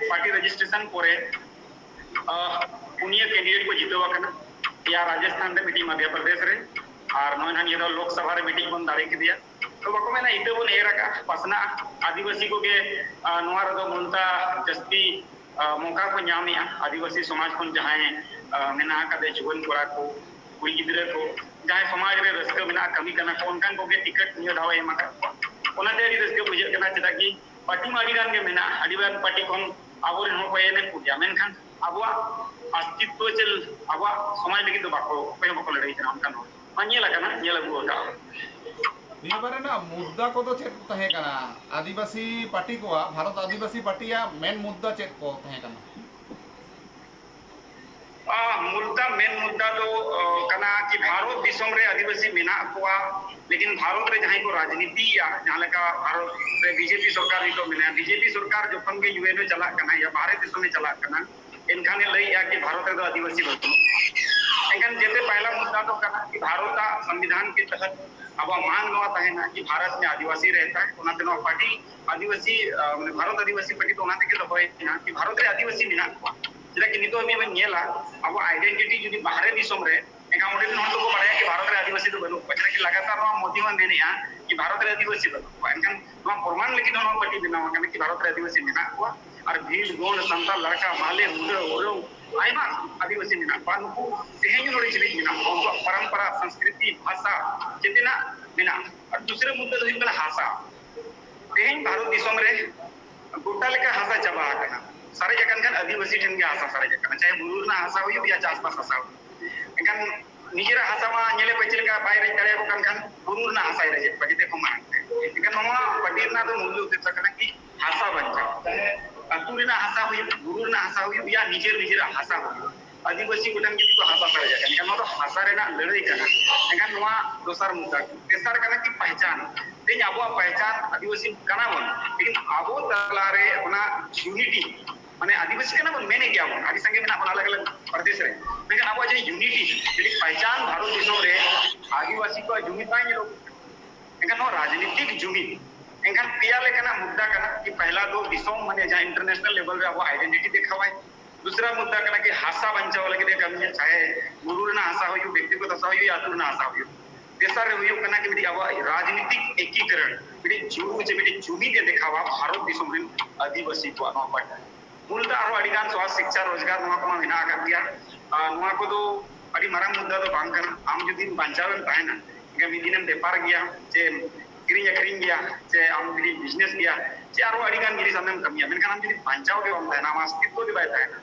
ᱯᱟᱨᱴᱤ ᱨᱮᱡᱤᱥᱴᱨᱮᱥᱚᱱ ᱯᱚᱨᱮ ᱯᱩᱱᱭᱟᱹ ᱠᱮᱱᱰᱤᱰᱮᱴ ᱠᱚ ᱡᱤᱛᱟᱹᱣ ᱟᱠᱟᱱᱟ᱾ ᱯᱮᱭᱟ ᱨᱟᱡᱚᱥᱛᱷᱟᱱ ᱨᱮ, ᱢᱤᱫᱴᱤᱡ ᱢᱚᱫᱷᱭᱚ ᱯᱨᱚᱫᱮᱥ ᱨᱮ, ᱟᱨ ᱱᱚᱜᱼᱚᱭ ᱱᱟᱦᱟᱜ ᱱᱤᱭᱟᱹ ᱫᱷᱟᱣ ᱞᱳᱠᱥᱚᱵᱷᱟ ᱨᱮ ᱢᱤᱫᱴᱤᱡ ᱵᱚᱱ ᱫᱟᱲᱮ ᱠᱮᱫᱮᱭᱟ᱾ ᱛᱚ ᱵᱟᱠᱚ ᱢᱮᱱᱟ, ᱤᱛᱟᱹ ᱵᱚᱱ ᱮᱨ ᱟᱠᱟᱫᱼᱟ, ᱯᱟᱥᱱᱟᱜᱼᱟ᱾ ᱟᱹᱫᱤᱵᱟᱹᱥᱤ ᱠᱚᱜᱮ, ᱟ, ᱱᱚᱣᱟ ᱨᱮᱫᱚ ᱢᱩᱞᱛᱟ ᱡᱟᱹᱥᱛᱤ, ᱟ, ᱢᱚᱠᱟ ᱠᱚ ᱧᱟᱢᱮᱜᱼᱟ᱾ ᱟᱹᱫᱤᱵᱟᱹᱥᱤ ᱥᱚᱢᱟᱡᱽ ᱠᱷᱚᱱ ᱡᱟᱦᱟᱸᱭ, ᱟ, ᱢᱮᱱᱟᱜ ᱟᱠᱟᱫ ᱡᱩᱣᱟᱹᱱ ᱠᱚᱲᱟ ᱠᱚ, ᱠᱩᱲᱤ ᱜᱤᱫᱽᱨᱟᱹ ᱠᱚ, ᱡᱟᱦᱟᱸᱭ ᱥᱚᱢᱟᱡᱽ ᱨᱮ ᱨᱟᱹᱥᱠᱟᱹ ᱢᱮᱱᱟᱜᱼᱟ, ᱠᱟᱹᱢᱤ ᱠᱟᱱᱟ ᱠᱚ, ᱚᱱᱠᱟᱱ ᱠᱚᱜᱮ ᱴᱤᱠᱤᱴ ᱱᱤᱭᱟᱹ ᱫᱷᱟᱣ ᱮ ᱮᱢ ᱟᱠᱟᱫ ᱠᱚᱣᱟ᱾ ᱚᱱᱟᱛᱮ ᱟᱹᱰᱤ ᱨᱟᱹᱥᱠᱟᱹ ᱵᱩᱡᱷᱟᱹᱜ ᱠᱟᱱᱟ, ᱪᱮᱫᱟᱜ ᱠᱤ ᱯᱟᱨᱴᱤ ᱢᱟ ᱟᱹᱰᱤ ᱜᱟᱱ ᱜᱮ ᱢᱮᱱᱟᱜᱼᱟ, ᱟᱹᱰᱤ ᱜᱟᱱ ᱯᱟᱨᱴᱤ ᱠᱷᱚᱱ ᱟᱵᱚᱨᱮᱱ ᱦᱚᱲ ᱠᱚ ᱮᱱᱮᱡ ᱠᱚ ᱜᱮᱭᱟ, ᱢᱮᱱᱠᱷᱟᱱ ᱟᱵᱚᱣᱟᱜ ᱚᱥᱛᱤᱛᱣᱚ ᱪᱮᱫ, ᱟᱵᱚᱣᱟᱜ ᱥᱚᱢᱟᱡᱽ ᱞᱟᱹᱜᱤᱫ ᱫᱚ ᱵᱟᱠᱚ, ᱚᱠᱚᱭ ᱦᱚᱸ ᱵᱟᱠᱚ ᱞᱟᱹᱲᱦᱟᱹᱭ ᱠᱟᱱᱟ ᱚᱱᱠᱟᱱ ᱦᱚᱲ᱾ ᱢᱟ ᱧᱮᱞ ᱟᱠᱟᱱᱟ, ᱧᱮᱞ ᱟᱹᱜᱩ ᱟᱠᱟᱫ᱾ ᱱᱤᱭᱟᱹ ᱵᱟᱨ ᱨᱮᱱᱟᱜ ᱢᱩᱫᱽᱫᱟ ᱠᱚᱫᱚ ᱪᱮᱫ ᱠᱚ ᱛᱟᱦᱮᱸ ᱠᱟᱱᱟ? ᱟᱹᱫᱤᱵᱟᱹᱥᱤ ᱯᱟᱨᱴᱤ ᱠᱚᱣᱟᱜ, ᱵᱷᱟᱨᱚᱛ ᱟᱹᱫᱤᱵᱟᱹᱥᱤ ᱯᱟᱨᱴᱤᱭᱟᱜ ᱢᱮᱱ ᱢᱩᱫᱽᱫᱟ ᱪᱮᱫ ᱠᱚ ᱛᱟᱦᱮᱸ ᱠᱟᱱᱟ? ᱟ, ᱢᱩᱫᱽᱫᱟ, ᱢᱮᱱ ᱢᱩᱫᱽᱫᱟ ᱫᱚ, ᱚ, ᱠᱟᱱᱟ ᱠᱤ ᱵᱷᱟᱨᱚᱛ ᱫᱤᱥᱚᱢ ᱨᱮ ᱟᱹᱫᱤᱵᱟᱹᱥᱤ ᱢᱮᱱᱟᱜ ᱠᱚᱣᱟ, ᱞᱮᱠᱤᱱ ᱵᱷᱟᱨᱚᱛ ᱨᱮ ᱡᱟᱦᱟᱸᱭ ᱠᱚ ᱨᱟᱡᱽᱱᱤᱛᱤᱭᱟ, ᱡᱟᱦᱟᱸ ᱞᱮᱠᱟ ᱵᱷᱟᱨᱚᱛ ᱨᱮ ᱵᱤᱡᱮᱯᱤ ᱥᱚᱨᱠᱟᱨ ᱱᱤᱛᱚᱜ ᱢᱮᱱᱟᱭᱟ, ᱵᱤᱡᱮᱯᱤ ᱥᱚᱨᱠᱟᱨ ᱡᱚᱠᱷᱚᱱ ᱜᱮ ᱭᱩ ᱮᱱ ᱮ ᱪᱟᱞᱟᱜ ᱠᱟᱱᱟ ᱭᱟ ᱵᱟᱦᱨᱮ ᱫᱤᱥᱚᱢᱮ ᱪᱟᱞᱟᱜ ᱠᱟᱱᱟ, ᱮᱱᱠᱷᱟᱱ ᱮ ᱞᱟᱹᱭᱮᱜᱼᱟ ᱠᱤ ᱵᱷᱟᱨᱚᱛ ᱨᱮᱫᱚ ᱟᱹᱫᱤᱵᱟᱹᱥᱤ ᱵᱟᱹᱱᱩᱜ ᱠᱚᱣᱟ᱾ ᱮᱱᱠᱷᱟᱱ ᱡᱮᱛᱮ ᱯᱟᱭᱞᱟ ᱢᱩᱫᱽᱫᱟ ᱫᱚ ᱠᱟᱱᱟ ᱠᱤ ᱵᱷᱟᱨᱚᱛ ᱟᱜ ᱥᱚᱝᱵᱤᱫᱷᱟᱱ ᱠᱮ ᱛᱟᱦᱟᱛ ᱟᱵᱚᱣᱟᱜ ᱢᱟᱝ ᱱᱚᱣᱟ ᱛᱟᱦᱮᱱᱟ ᱠᱤ ᱵᱷᱟᱨᱚᱛ ᱢᱮ ᱟᱹᱫᱤᱵᱟᱹᱥᱤ ᱨᱮᱦᱛᱟ ᱦᱮ, ᱚᱱᱟᱛᱮ ᱱᱚᱣᱟ ᱯᱟᱨᱴᱤ ᱟᱹᱫᱤᱵᱟᱹᱥᱤ, ᱟ, ᱢᱟᱱᱮ ᱵᱷᱟᱨᱚᱛ ᱟᱹᱫᱤᱵᱟᱹᱥᱤ ᱯᱟᱨᱴᱤ ᱫᱚ ᱚᱱᱟ ᱛᱮᱜᱮ ᱫᱚᱦᱚᱭᱮᱱᱟ ᱠᱤ ᱵᱷᱟᱨᱚᱛ ᱨᱮ ᱟᱹᱫᱤᱵᱟᱹᱥᱤ ᱢᱮᱱᱟᱜ ᱠᱚᱣᱟ᱾ ᱪᱮᱫᱟᱜ ᱠᱤ ᱱᱤᱛᱚᱜ ᱦᱟᱹᱵᱤᱡ ᱵᱚᱱ ᱧᱮᱞᱟ, ᱟᱵᱚ ᱟᱭᱰᱮᱱᱴᱤᱴᱤ ᱡᱩᱫᱤ ᱵᱟᱦᱨᱮ ᱫᱤᱥᱚᱢ ᱨᱮ, ᱮᱱᱠᱷᱟᱱ ᱚᱸᱰᱮ ᱨᱮᱱ ᱦᱚᱲ ᱫᱚᱠᱚ ᱵᱟᱲᱟᱭᱟ ᱠᱤ ᱵᱷᱟᱨᱚᱛ ᱨᱮ ᱟᱹᱫᱤᱵᱟᱹᱥᱤ ᱫᱚ ᱵᱟᱹᱱᱩᱜ ᱠᱚᱣᱟ᱾ ᱪᱮᱫᱟᱜ ᱠᱤ ᱞᱟᱜᱟᱛᱟᱨ ᱱᱚᱣᱟ ᱢᱳᱫᱤ ᱦᱚᱸ ᱢᱮᱱᱮᱜᱼᱟ ᱠᱤ ᱵᱷᱟᱨᱚᱛ ᱨᱮ ᱟᱹᱫᱤᱵᱟᱹᱥᱤ ᱵᱟᱹᱱᱩᱜ ᱠᱚᱣᱟ᱾ ᱮᱱᱠᱷᱟᱱ ᱱᱚᱣᱟ ᱯᱨᱚᱢᱟᱱ ᱞᱟᱹᱜᱤᱫ ᱦᱚᱸ ᱱᱚᱣᱟ ᱯᱟᱨᱴᱤ ᱵᱮᱱᱟᱣ ᱟᱠᱟᱱᱟ ᱠᱤ ᱵᱷᱟᱨᱚᱛ ᱨᱮ ᱟᱹᱫᱤᱵᱟᱹᱥᱤ ᱢᱮᱱᱟᱜ ᱠᱚᱣᱟ᱾ ᱟᱨ ᱵᱷᱤᱞ, ᱜᱳᱸᱰ, ᱥᱟᱱᱛᱟᱲ, ᱞᱟᱲᱠᱟ, ᱢᱟᱦᱞᱮ, ᱢᱩᱰᱟᱹ, ᱳᱨᱟᱸᱣ, ᱟᱭᱢᱟ ᱟᱹᱫᱤᱵᱟᱹᱥᱤ ᱢᱮᱱᱟᱜ ᱠᱚᱣᱟ᱾ ᱱᱩᱠᱩ ᱛᱮᱦᱮᱧ ᱦᱚᱸ ᱱᱚᱰᱮ ᱡᱤᱣᱤᱫ ᱢᱮᱱᱟᱜ ᱠᱚᱣᱟ᱾ ᱩᱱᱠᱩᱣᱟᱜ ᱯᱚᱨᱚᱢᱯᱚᱨᱟ, ᱥᱚᱝᱥᱠᱨᱤᱛᱤ, ᱵᱷᱟᱥᱟ, ᱡᱮᱛᱮᱱᱟᱜ ᱢᱮᱱᱟᱜᱼᱟ᱾ ᱟᱨ ᱫᱩᱥᱨᱟᱹ ᱢᱩᱫᱽᱫᱟᱹ ᱫᱚ ᱦᱩᱭᱩᱜ ᱠᱟᱱᱟ ᱦᱟᱥᱟ᱾ ᱛᱮᱦᱮᱧ ᱵᱷᱟᱨᱚᱛ ᱫᱤᱥᱚᱢ ᱨᱮ ᱜᱚᱴᱟ ᱞᱮᱠᱟ ᱦᱟᱥᱟ ᱪᱟᱵᱟ ᱟᱠᱟᱱᱟ᱾ ᱥᱟᱨᱮᱡ ᱟᱠᱟᱱ ᱠᱷᱟᱱ ᱟᱹᱫᱤᱵᱟᱹᱥᱤ ᱴᱷᱮᱱ ᱜᱮ ᱦᱟᱥᱟ ᱥᱟᱨᱮᱡ ᱟᱠᱟᱱᱟ, ᱪᱟᱦᱮ ᱵᱩᱨᱩ ᱨᱮᱱᱟᱜ ᱦᱟᱥᱟ ᱦᱩᱭᱩᱜ ᱭᱟ ᱪᱟᱥᱵᱟᱥ ᱦᱟᱥᱟ ᱦᱩᱭᱩᱜ᱾ ᱮᱱᱠᱷᱟᱱ ᱱᱤᱡᱮᱨᱟᱜ ᱦᱟᱥᱟ ᱢᱟ ᱧᱮᱞᱮ ᱯᱮ ᱪᱮᱫ ᱞᱮᱠᱟ ᱵᱟᱭ ᱨᱮᱡ ᱫᱟᱲᱮᱭᱟᱠᱚ ᱠᱟᱱ ᱠᱷᱟᱱ ᱵᱩᱨᱩ ᱨᱮᱱᱟᱜ ᱦᱟᱥᱟᱭ ᱨᱮᱡᱮᱫ ᱠᱚᱣᱟ ᱡᱮᱛᱮ ᱠᱷᱚᱱ ᱢᱟᱲᱟᱝ ᱛᱮ᱾ ᱮᱱᱠᱷᱟᱱ ᱱᱚᱣᱟ ᱯᱟᱹᱴᱤ ᱨᱮᱱᱟᱜ ᱫᱚ ᱢᱩᱞ ᱩᱫᱽᱫᱮᱥᱥᱚ ᱠᱟᱱᱟ ᱠᱤ ᱦᱟᱥᱟ ᱵᱟᱧᱪᱟᱣ, ᱟᱹᱛᱩ ᱨᱮᱱᱟᱜ ᱦᱟᱥᱟ ᱦᱩᱭᱩᱜ, ᱵᱩᱨᱩ ᱨᱮᱱᱟᱜ ᱦᱟᱥᱟ ᱦᱩᱭᱩᱜ, ᱭᱟ ᱱᱤᱡᱮᱨ ᱱᱤᱡᱮᱨᱟᱜ ᱦᱟᱥᱟ ᱦᱩᱭᱩᱜ, ᱟᱹᱫᱤᱵᱟᱹᱥᱤ ᱠᱚᱴᱷᱮᱱ ᱜᱮ ᱱᱤᱛᱚᱜ ᱦᱟᱥᱟ ᱥᱟᱨᱮᱡ ᱟᱠᱟᱱᱟ᱾ ᱮᱱᱠᱷᱟᱱ ᱱᱚᱣᱟ ᱫᱚ ᱦᱟᱥᱟ ᱨᱮᱱᱟᱜ ᱞᱟᱹᱲᱦᱟᱹᱭ ᱠᱟᱱᱟ᱾ ᱮᱱᱠᱷᱟᱱ ᱱᱚᱣᱟ ᱫᱚᱥᱟᱨ ᱢᱩᱫᱽᱫᱟ᱾ ᱛᱮᱥᱟᱨ ᱠᱟᱱᱟ ᱠᱤ ᱯᱟᱦᱪᱟᱱ᱾ ᱛᱮᱦᱮᱧ ᱟᱵᱚᱣᱟᱜ ᱯᱟᱦᱪᱟᱱ ᱟᱹᱫᱤᱵᱟᱹᱥᱤ ᱠᱟᱱᱟ ᱵᱚᱱ, ᱞᱮᱠᱤᱱ ᱟᱵᱚ ᱛᱟᱞᱟᱨᱮ ᱚᱱᱟ ᱭᱩᱱᱤᱴᱤ, ᱢᱟᱱᱮ ᱟᱹᱫᱤᱵᱟᱹᱥᱤ ᱠᱟᱱᱟ ᱵᱚᱱ, ᱢᱮᱱᱮᱫ ᱜᱮᱭᱟ ᱵᱚᱱ, ᱟᱹᱰᱤ ᱥᱟᱸᱜᱮ ᱢᱮᱱᱟᱜ ᱵᱚᱱᱟ ᱟᱞᱟᱜᱽ ᱟᱞᱟᱜᱽ ᱯᱨᱚᱫᱮᱥ ᱨᱮ, ᱢᱮᱱᱠᱷᱟᱱ ᱟᱵᱚᱣᱟᱜ ᱡᱮ ᱭᱩᱱᱤᱴᱤ, ᱡᱩᱫᱤ ᱯᱟᱦᱪᱟᱱ ᱵᱷᱟᱨᱚᱛ ᱫᱤᱥᱚᱢ ᱨᱮ ᱟᱹᱫᱤᱵᱟᱹᱥᱤ ᱠᱚᱣᱟᱜ ᱡᱩᱢᱤᱫ ᱵᱟᱭ ᱧᱮᱞᱚᱜ, ᱮᱱᱠᱷᱟᱱ ᱱᱚᱣᱟ ᱨᱟᱡᱽᱱᱤᱛᱤᱠ ᱡᱩᱢᱤᱫ, ᱮᱱᱠᱷᱟᱱ ᱯᱮᱭᱟ ᱞᱮᱠᱟᱱᱟᱜ ᱢᱩᱫᱽᱫᱟ ᱠᱟᱱᱟ ᱠᱤ ᱯᱟᱦᱞᱟ ᱫᱚ ᱫᱤᱥᱚᱢ, ᱢᱟᱱᱮ ᱡᱟᱦᱟᱸ ᱤᱱᱴᱟᱨᱱᱮᱥᱱᱟᱞ ᱞᱮᱵᱮᱞ ᱨᱮ ᱟᱵᱚᱣᱟᱜ ᱟᱭᱰᱮᱱᱴᱤᱴᱤ ᱫᱮᱠᱷᱟᱣᱟᱭ, ᱫᱩᱥᱨᱟ ᱢᱩᱫᱽᱫᱟ ᱠᱟᱱᱟ ᱠᱤ ᱦᱟᱥᱟ ᱵᱟᱧᱪᱟᱣ ᱞᱟᱹᱜᱤᱫ ᱮ ᱠᱟᱹᱢᱤᱭᱟ, ᱪᱟᱦᱮ ᱵᱩᱨᱩ ᱨᱮᱱᱟᱜ ᱦᱟᱥᱟ ᱦᱩᱭᱩᱜ, ᱵᱮᱠᱛᱤᱜᱚᱛ ᱦᱟᱥᱟ ᱦᱩᱭᱩᱜ ᱭᱟ ᱟᱹᱛᱩ ᱨᱮᱱᱟᱜ ᱦᱟᱥᱟ ᱦᱩᱭᱩᱜ᱾ ᱛᱮᱥᱟᱨ ᱨᱮ ᱦᱩᱭᱩᱜ ᱠᱟᱱᱟ ᱠᱤ ᱢᱤᱫᱴᱤᱡ ᱟᱵᱚᱣᱟᱜ ᱨᱟᱡᱽᱱᱤᱛᱤᱠ ᱮᱠᱤᱠᱚᱨᱚᱱ, ᱢᱤᱫᱴᱤᱡ ᱡᱩᱲᱩ ᱪᱮ ᱢᱤᱫᱴᱤᱡ ᱡᱩᱢᱤᱫ ᱮ ᱫᱮᱠᱷᱟᱣᱟ ᱵᱷᱟᱨᱚᱛ ᱫᱤᱥᱚᱢ ᱨᱮᱱ ᱟᱹᱫᱤᱵᱟᱹᱥᱤ ᱠᱚᱣᱟᱜ ᱱᱚᱣᱟ ᱯᱟᱹᱴᱤ᱾ ᱢᱩᱞ ᱫᱚ ᱟᱨᱦᱚᱸ ᱟᱹᱰᱤ ᱜᱟᱱ ᱥᱚᱦᱟᱡᱽ ᱥᱤᱠᱪᱷᱟ ᱨᱳᱡᱽᱜᱟᱨ ᱱᱚᱣᱟ ᱠᱚᱢᱟ ᱢᱮᱱᱟᱜ ᱟᱠᱟᱫ ᱜᱮᱭᱟ᱾ ᱟᱨ ᱱᱚᱣᱟ ᱠᱚᱫᱚ ᱟᱹᱰᱤ ᱢᱟᱨᱟᱝ ᱢᱩᱫᱽᱫᱟ ᱫᱚ ᱵᱟᱝ ᱠᱟᱱᱟ᱾ ᱟᱢ ᱡᱩᱫᱤ ᱵᱟᱧᱪᱟᱣ ᱮᱢ ᱛᱟᱦᱮᱱᱟ, ᱮᱱᱠᱷᱟᱱ ᱢᱤᱫ ᱫᱤᱱᱮᱢ ᱵᱮᱯᱟᱨ ᱜᱮᱭᱟ, ᱪᱮ ᱠᱤᱨᱤᱧ ᱟᱹᱠᱷᱨᱤᱧ ᱜᱮᱭᱟ, ᱪᱮ ᱟᱢ ᱡᱩᱫᱤ ᱵᱤᱡᱽᱱᱮᱥ ᱜᱮᱭᱟ, ᱪᱮ ᱟᱨᱦᱚᱸ ᱟᱹᱰᱤ ᱜᱟᱱ ᱡᱤᱱᱤᱥ ᱟᱢᱮᱢ ᱠᱟᱹᱢᱤᱭᱟ, ᱢᱮᱱᱠᱷᱟᱱ ᱟᱢ ᱡᱩᱫᱤ ᱵᱟᱧᱪᱟᱣ ᱜᱮ ᱵᱟᱢ ᱛᱟᱦᱮᱱᱟ, ᱟᱢᱟᱜ ᱚᱥᱛᱤᱛᱣᱚ ᱜᱮ ᱵᱟᱭ ᱛᱟᱦᱮᱱᱟ,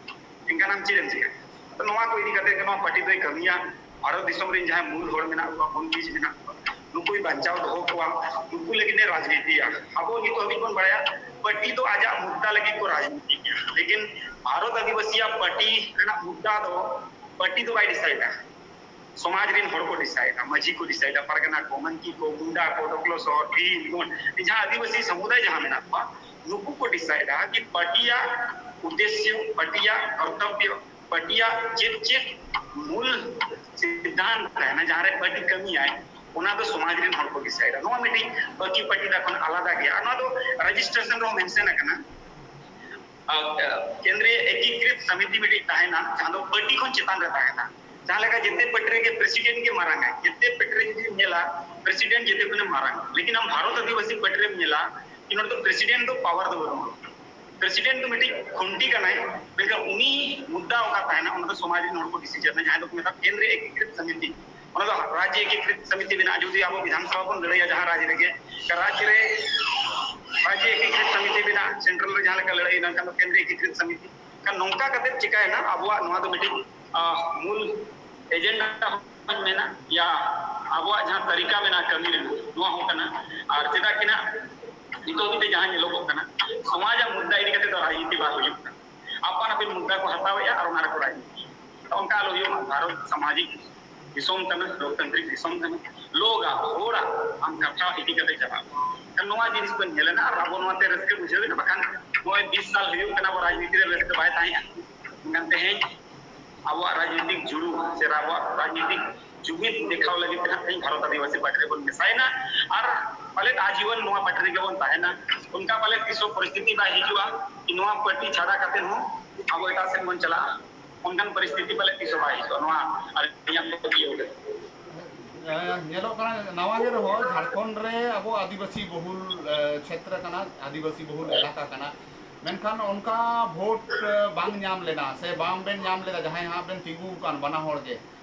ᱮᱱᱠᱷᱟᱱ ᱟᱢ ᱪᱮᱫ ᱮᱢ ᱪᱤᱠᱟᱹᱭᱟ? ᱛᱚ ᱱᱚᱣᱟ ᱠᱚ ᱤᱫᱤ ᱠᱟᱛᱮ ᱜᱮ ᱱᱚᱣᱟ ᱯᱟᱹᱴᱤ ᱫᱚᱭ ᱠᱟᱹᱢᱤᱭᱟ᱾ ᱵᱷᱟᱨᱚᱛ ᱫᱤᱥᱚᱢ ᱨᱮᱱ ᱡᱟᱦᱟᱸᱭ ᱢᱩᱞ ᱦᱚᱲ ᱢᱮᱱᱟᱜ ᱠᱚᱣᱟ, ᱢᱩᱞ ᱵᱤᱡᱽ ᱢᱮᱱᱟᱜ ᱠᱚᱣᱟ, ᱱᱩᱠᱩᱭ ᱵᱟᱧᱪᱟᱣ ᱫᱚᱦᱚ ᱠᱚᱣᱟ, ᱱᱩᱠᱩ ᱞᱟᱹᱜᱤᱫ ᱮ ᱨᱟᱡᱽᱱᱤᱛᱤᱭᱟ᱾ ᱟᱵᱚ ᱱᱤᱛᱚᱜ ᱦᱟᱹᱵᱤᱡ ᱵᱚᱱ ᱵᱟᱲᱟᱭᱟ, ᱯᱟᱹᱴᱤ ᱫᱚ ᱟᱡᱟᱜ ᱢᱩᱫᱽᱫᱟ ᱞᱟᱹᱜᱤᱫ ᱠᱚ ᱨᱟᱡᱽᱱᱤᱛᱤ ᱜᱮᱭᱟ, ᱞᱮᱠᱤᱱ ᱵᱷᱟᱨᱚᱛ ᱟᱹᱫᱤᱵᱟᱹᱥᱤᱭᱟᱜ ᱯᱟᱹᱴᱤ ᱨᱮᱱᱟᱜ ᱢᱩᱫᱽᱫᱟ ᱫᱚ ᱯᱟᱹᱴᱤ ᱫᱚ ᱵᱟᱭ ᱰᱤᱥᱟᱭᱤᱰᱟ᱾ ᱥᱚᱢᱟᱡᱽ ᱨᱮᱱ ᱦᱚᱲ ᱠᱚ ᱰᱤᱥᱟᱭᱤᱰᱟ, ᱢᱟᱹᱡᱷᱤ ᱠᱚ ᱰᱤᱥᱟᱭᱤᱰᱟ, ᱯᱟᱨᱜᱟᱱᱟ ᱠᱚ, ᱢᱟᱱᱠᱤ ᱠᱚ, ᱜᱩᱱᱰᱟ ᱠᱚ, ᱰᱚᱠᱞᱚ ᱥᱚᱦᱚᱨ, ᱵᱷᱤᱞ, ᱜᱚᱸᱰ, ᱡᱟᱦᱟᱸ ᱟᱹᱫᱤᱵᱟᱹᱥᱤ ᱥᱚᱢᱩᱫᱟᱭ ᱡᱟᱦᱟᱸ ᱢᱮᱱᱟᱜ ᱠᱚᱣᱟ, ᱱᱩᱠᱩ ᱠᱚ ᱰᱤᱥᱟᱭᱤᱰᱟ ᱠᱤ ᱯᱟᱹᱴᱤᱭᱟᱜ ᱩᱫᱽᱫᱮᱥᱭᱚ, ᱯᱟᱹᱴᱤᱭᱟᱜ ᱠᱚᱨᱛᱚᱵᱽᱵᱚ, ᱯᱟᱹᱴᱤᱭᱟᱜ ᱪᱮᱫ ᱪᱮᱫ ᱢᱩᱞ ᱥᱤᱫᱽᱫᱷᱟᱱᱛ ᱛᱟᱦᱮᱱᱟ, ᱡᱟᱦᱟᱸ ᱨᱮ ᱯᱟᱹᱴᱤ ᱠᱟᱹᱢᱤᱭᱟᱭ, ᱚᱱᱟ ᱫᱚ ᱥᱚᱢᱟᱡᱽ ᱨᱮᱱ ᱦᱚᱲ ᱠᱚ ᱰᱤᱥᱟᱭᱤᱰᱟ᱾ ᱱᱚᱣᱟ ᱢᱤᱫᱴᱤᱡ ᱵᱟᱹᱠᱤ ᱯᱟᱹᱴᱤ ᱫᱟ ᱠᱷᱚᱱ ᱟᱞᱟᱫᱟ ᱜᱮᱭᱟ᱾ ᱟᱨ ᱱᱚᱣᱟ ᱫᱚ ᱨᱮᱡᱤᱥᱴᱨᱮᱥᱚᱱ ᱨᱮᱦᱚᱸ ᱢᱮᱱᱥᱮᱱ ᱟᱠᱟᱱᱟ᱾ ᱟᱨ, ᱟᱨ ᱠᱮᱱᱫᱨᱤᱭᱚ ᱮᱠᱤᱠᱨᱤᱛ ᱥᱚᱢᱤᱛᱤ ᱢᱤᱫᱴᱤᱡ ᱛᱟᱦᱮᱱᱟ, ᱡᱟᱦᱟᱸ ᱫᱚ ᱯᱟᱹᱴᱤ ᱠᱷᱚᱱ ᱪᱮᱛᱟᱱ ᱨᱮ ᱛᱟᱦᱮᱱᱟ᱾ ᱡᱟᱦᱟᱸ ᱞᱮᱠᱟ ᱡᱮᱛᱮ ᱯᱟᱹᱴᱤ ᱨᱮᱜᱮ ᱯᱨᱮᱥᱤᱰᱮᱱᱴ ᱜᱮ ᱢᱟᱨᱟᱝ ᱟᱭ, ᱡᱮᱛᱮ ᱯᱟᱹᱴᱤ ᱨᱮ ᱡᱩᱫᱤᱢ ᱧᱮᱞᱟ, ᱯᱨᱮᱥᱤᱰᱮᱱᱴ ᱡᱮᱛᱮ ᱠᱷᱚᱱᱮ ᱢᱟᱨᱟᱝ᱾ ᱞᱮᱠᱤᱱ ᱟᱢ ᱵᱷᱟᱨᱚᱛ ᱟᱹᱫᱤᱵᱟᱹᱥᱤ ᱯᱟᱹᱴᱤ ᱨᱮᱢ ᱧᱮᱞᱟ, ᱠᱤ ᱱᱚᱰᱮ ᱫᱚ ᱯᱨᱮᱥᱤᱰᱮᱱᱴ ᱫᱚ ᱯᱟᱣᱟᱨ ᱫᱚ ᱵᱟᱹᱱᱩᱜᱼᱟ᱾ ᱯᱨᱮᱥᱤᱰᱮᱱᱴ ᱫᱚ ᱢᱤᱫᱴᱤᱡ ᱠᱷᱩᱱᱴᱤ ᱠᱟᱱᱟᱭ, ᱢᱮᱱᱠᱷᱟᱱ ᱩᱱᱤ ᱢᱩᱫᱽᱫᱟ ᱚᱠᱟ ᱛᱟᱦᱮᱱᱟ, ᱚᱱᱟ ᱫᱚ ᱥᱚᱢᱟᱡᱽ ᱨᱮᱱ ᱦᱚᱲ ᱠᱚ ᱰᱤᱥᱤᱡᱚᱱᱟ, ᱡᱟᱦᱟᱸ ᱫᱚᱠᱚ ᱢᱮᱛᱟᱜᱼᱟ ᱠᱮᱱᱫᱨᱤᱭᱚ ᱮᱠᱤᱠᱨᱤᱛ ᱥᱚᱢᱤᱛᱤ᱾ ᱚᱱᱟ ᱫᱚ ᱨᱟᱡᱽᱡᱚ ᱮᱠᱤᱠᱨᱤᱛ ᱥᱚᱢᱤᱛᱤ ᱢᱮᱱᱟᱜᱼᱟ᱾ ᱡᱩᱫᱤ ᱟᱵᱚ ᱵᱤᱫᱷᱟᱱ ᱥᱚᱵᱷᱟ ᱵᱚᱱ ᱞᱟᱹᱲᱦᱟᱹᱭᱟ ᱡᱟᱦᱟᱸ ᱨᱟᱡᱽ ᱨᱮᱜᱮ, ᱨᱟᱡᱽ ᱨᱮ, ᱨᱟᱡᱽᱡᱚ ᱮᱠᱤᱠᱨᱤᱛ ᱥᱚᱢᱤᱛᱤ ᱢᱮᱱᱟᱜᱼᱟ, ᱥᱮᱱᱴᱨᱟᱞ ᱨᱮ ᱡᱟᱦᱟᱸ ᱞᱮᱠᱟ ᱞᱟᱹᱲᱦᱟᱹᱭ ᱮᱱᱟ, ᱮᱱᱠᱷᱟᱱ ᱫᱚ ᱠᱮᱱᱫᱨᱤᱭᱚ ᱮᱠᱤᱠᱨᱤᱛ ᱥᱚᱢᱤᱛᱤ᱾ ᱠᱷᱟᱱ ᱱᱚᱝᱠᱟ ᱠᱟᱛᱮ ᱪᱤᱠᱟᱭᱮᱱᱟ, ᱟᱵᱚᱣᱟᱜ ᱱᱚᱣᱟ ᱫᱚ ᱢᱤᱫᱴᱤᱡ, ᱟᱦ, ᱢᱩᱞ ᱮᱡᱮᱱᱰᱟ ᱦᱚᱸ ᱢᱮᱱᱟ, ᱭᱟ ᱟᱵᱚᱣᱟᱜ ᱡᱟᱦᱟᱸ ᱛᱟᱹᱨᱤᱠᱟ ᱢᱮᱱᱟᱜᱼᱟ ᱠᱟᱹᱢᱤ ᱨᱮᱱᱟᱜ, ᱱᱚᱣᱟ ᱦᱚᱸ ᱠᱟᱱᱟ᱾ ᱟᱨ ᱪᱮᱫᱟᱜ ᱠᱤ ᱱᱟᱜ ᱱᱤᱛᱚᱜ ᱦᱟᱹᱵᱤᱡ ᱛᱮ ᱡᱟᱦᱟᱸ ᱧᱮᱞᱚᱜᱚᱜ ᱠᱟᱱᱟ, ᱥᱚᱢᱟᱡᱽ ᱟᱜ ᱢᱩᱫᱽᱫᱟ ᱤᱫᱤ ᱠᱟᱛᱮ ᱫᱚ ᱨᱟᱡᱽᱱᱤᱛᱤ ᱵᱟᱝ ᱦᱩᱭᱩᱜ ᱠᱟᱱᱟ᱾ ᱟᱯᱟᱱ ᱟᱹᱯᱤᱱ ᱢᱩᱫᱽᱫᱟ ᱠᱚ ᱦᱟᱛᱟᱣᱮᱫᱼᱟ ᱟᱨ ᱚᱱᱟ ᱨᱮᱠᱚ ᱨᱟᱡᱽᱱᱤᱛᱤ᱾ ᱚᱱᱠᱟ ᱟᱞᱚ ᱦᱩᱭᱩᱜ ᱢᱟ᱾ ᱵᱷᱟᱨᱚᱛ ᱥᱟᱢᱟᱡᱤᱠ ᱫᱤᱥᱚᱢ ᱠᱟᱱᱟ, ᱞᱳᱠᱛᱟᱱᱛᱨᱤᱠ ᱫᱤᱥᱚᱢ ᱠᱟᱱᱟ᱾ ᱞᱳᱠ ᱟᱜ, ᱦᱚᱲᱟᱜ ᱟᱢ ᱠᱟᱛᱷᱟ ᱤᱫᱤ ᱠᱟᱛᱮ ᱪᱟᱞᱟᱜ ᱢᱮ᱾ ᱱᱚᱣᱟ ᱡᱤᱱᱤᱥ ᱵᱚᱱ ᱧᱮᱞ ᱮᱫᱟ ᱟᱨ ᱟᱵᱚ ᱱᱚᱣᱟ ᱛᱮ ᱨᱟᱹᱥᱠᱟᱹ ᱵᱩᱡᱷᱟᱹᱣ ᱮᱱᱟ, ᱵᱟᱠᱷᱟᱱ ᱱᱚᱜᱼᱚᱭ ᱵᱤᱥ ᱥᱟᱞ ᱦᱩᱭᱩᱜ ᱠᱟᱱᱟ ᱟᱵᱚ ᱨᱟᱡᱽᱱᱤᱛᱤ ᱨᱮ ᱨᱟᱹᱥᱠᱟᱹ ᱵᱟᱭ ᱛᱟᱦᱮᱸ ᱠᱟᱱᱟ᱾ ᱢᱮᱱᱠᱷᱟᱱ ᱛᱮᱦᱮᱧ ᱟᱵᱚᱣᱟᱜ ᱨᱟᱡᱽᱱᱤᱛᱤᱠ ᱡᱩᱲᱩ ᱥᱮ ᱟᱵᱚᱣᱟᱜ ᱨᱟᱡᱽᱱᱤᱛᱤᱠ ᱡᱩᱢᱤᱫ ᱫᱮᱠᱷᱟᱣ ᱞᱟᱹᱜᱤᱫ ᱛᱮ ᱦᱟᱸᱜ ᱛᱮᱦᱮᱧ ᱵᱷᱟᱨᱚᱛ ᱟᱹᱫᱤᱵᱟᱹᱥᱤ ᱯᱟᱨᱴᱤ ᱨᱮᱵᱚᱱ ᱢᱮᱥᱟᱭᱮᱱᱟ ᱟᱨ ᱯᱟᱞᱮᱫ ᱟᱡᱤᱵᱚᱱ ᱱᱚᱣᱟ ᱯᱟᱨᱴᱤ ᱨᱮᱜᱮ ᱵᱚᱱ ᱛᱟᱦᱮᱱᱟ᱾ ᱚᱱᱠᱟ ᱯᱟᱞᱮᱫ ᱛᱤᱥ ᱦᱚᱸ ᱯᱚᱨᱤᱥᱛᱷᱤᱛᱤ ᱵᱟᱭ ᱦᱤᱡᱩᱜᱼᱟ ᱠᱤ ᱱᱚᱣᱟ ᱯᱟᱨᱴᱤ ᱪᱷᱟᱰᱟ ᱠᱟᱛᱮ ᱦᱚᱸ ᱟᱵᱚ ᱮᱴᱟᱜ ᱥᱮᱫ ᱵᱚᱱ ᱪᱟᱞᱟᱜᱼᱟ, ᱚᱱᱠᱟᱱ ᱯᱚᱨᱤᱥᱛᱷᱤᱛᱤ ᱯᱟᱞᱮᱫ ᱛᱤᱥ ᱦᱚᱸ ᱵᱟᱭ ᱦᱤᱡᱩᱜᱼᱟ᱾ ᱱᱚᱣᱟ ᱟᱹᱞᱤᱧᱟᱜ ᱯᱟᱹᱛᱭᱟᱹᱣ ᱠᱟᱱᱟ᱾ ᱮ, ᱧᱮᱞᱚᱜ ᱠᱟᱱᱟ ᱱᱟᱣᱟ ᱜᱮ ᱨᱮᱦᱚᱸ ᱡᱷᱟᱲᱠᱷᱚᱸᱰ ᱨᱮ ᱟᱵᱚ ᱟᱹᱫᱤᱵᱟᱹᱥᱤ ᱵᱚᱦᱩᱞ ᱮ, ᱪᱷᱮᱛᱨᱚ ᱠᱟᱱᱟ, ᱟᱹᱫᱤᱵᱟᱹᱥᱤ ᱵᱚᱦᱩᱞ ᱮᱞᱟᱠᱟ ᱠᱟᱱᱟ, ᱢᱮᱱᱠᱷᱟᱱ ᱚᱱᱠᱟ ᱵᱷᱳᱴ ᱮ, ᱵᱟᱝ ᱧᱟᱢ ᱞᱮᱱᱟ ᱥᱮ ᱵᱟᱝ ᱵᱮᱱ ᱧᱟᱢ ᱞᱮᱫᱟ ᱡᱟᱦᱟᱸᱭ ᱦᱟᱸᱜ ᱵᱮᱱ ᱛᱤᱸᱜᱩ ᱟᱠᱟᱱ ᱵᱟᱱᱟ ᱦᱚᱲ ᱜᱮ,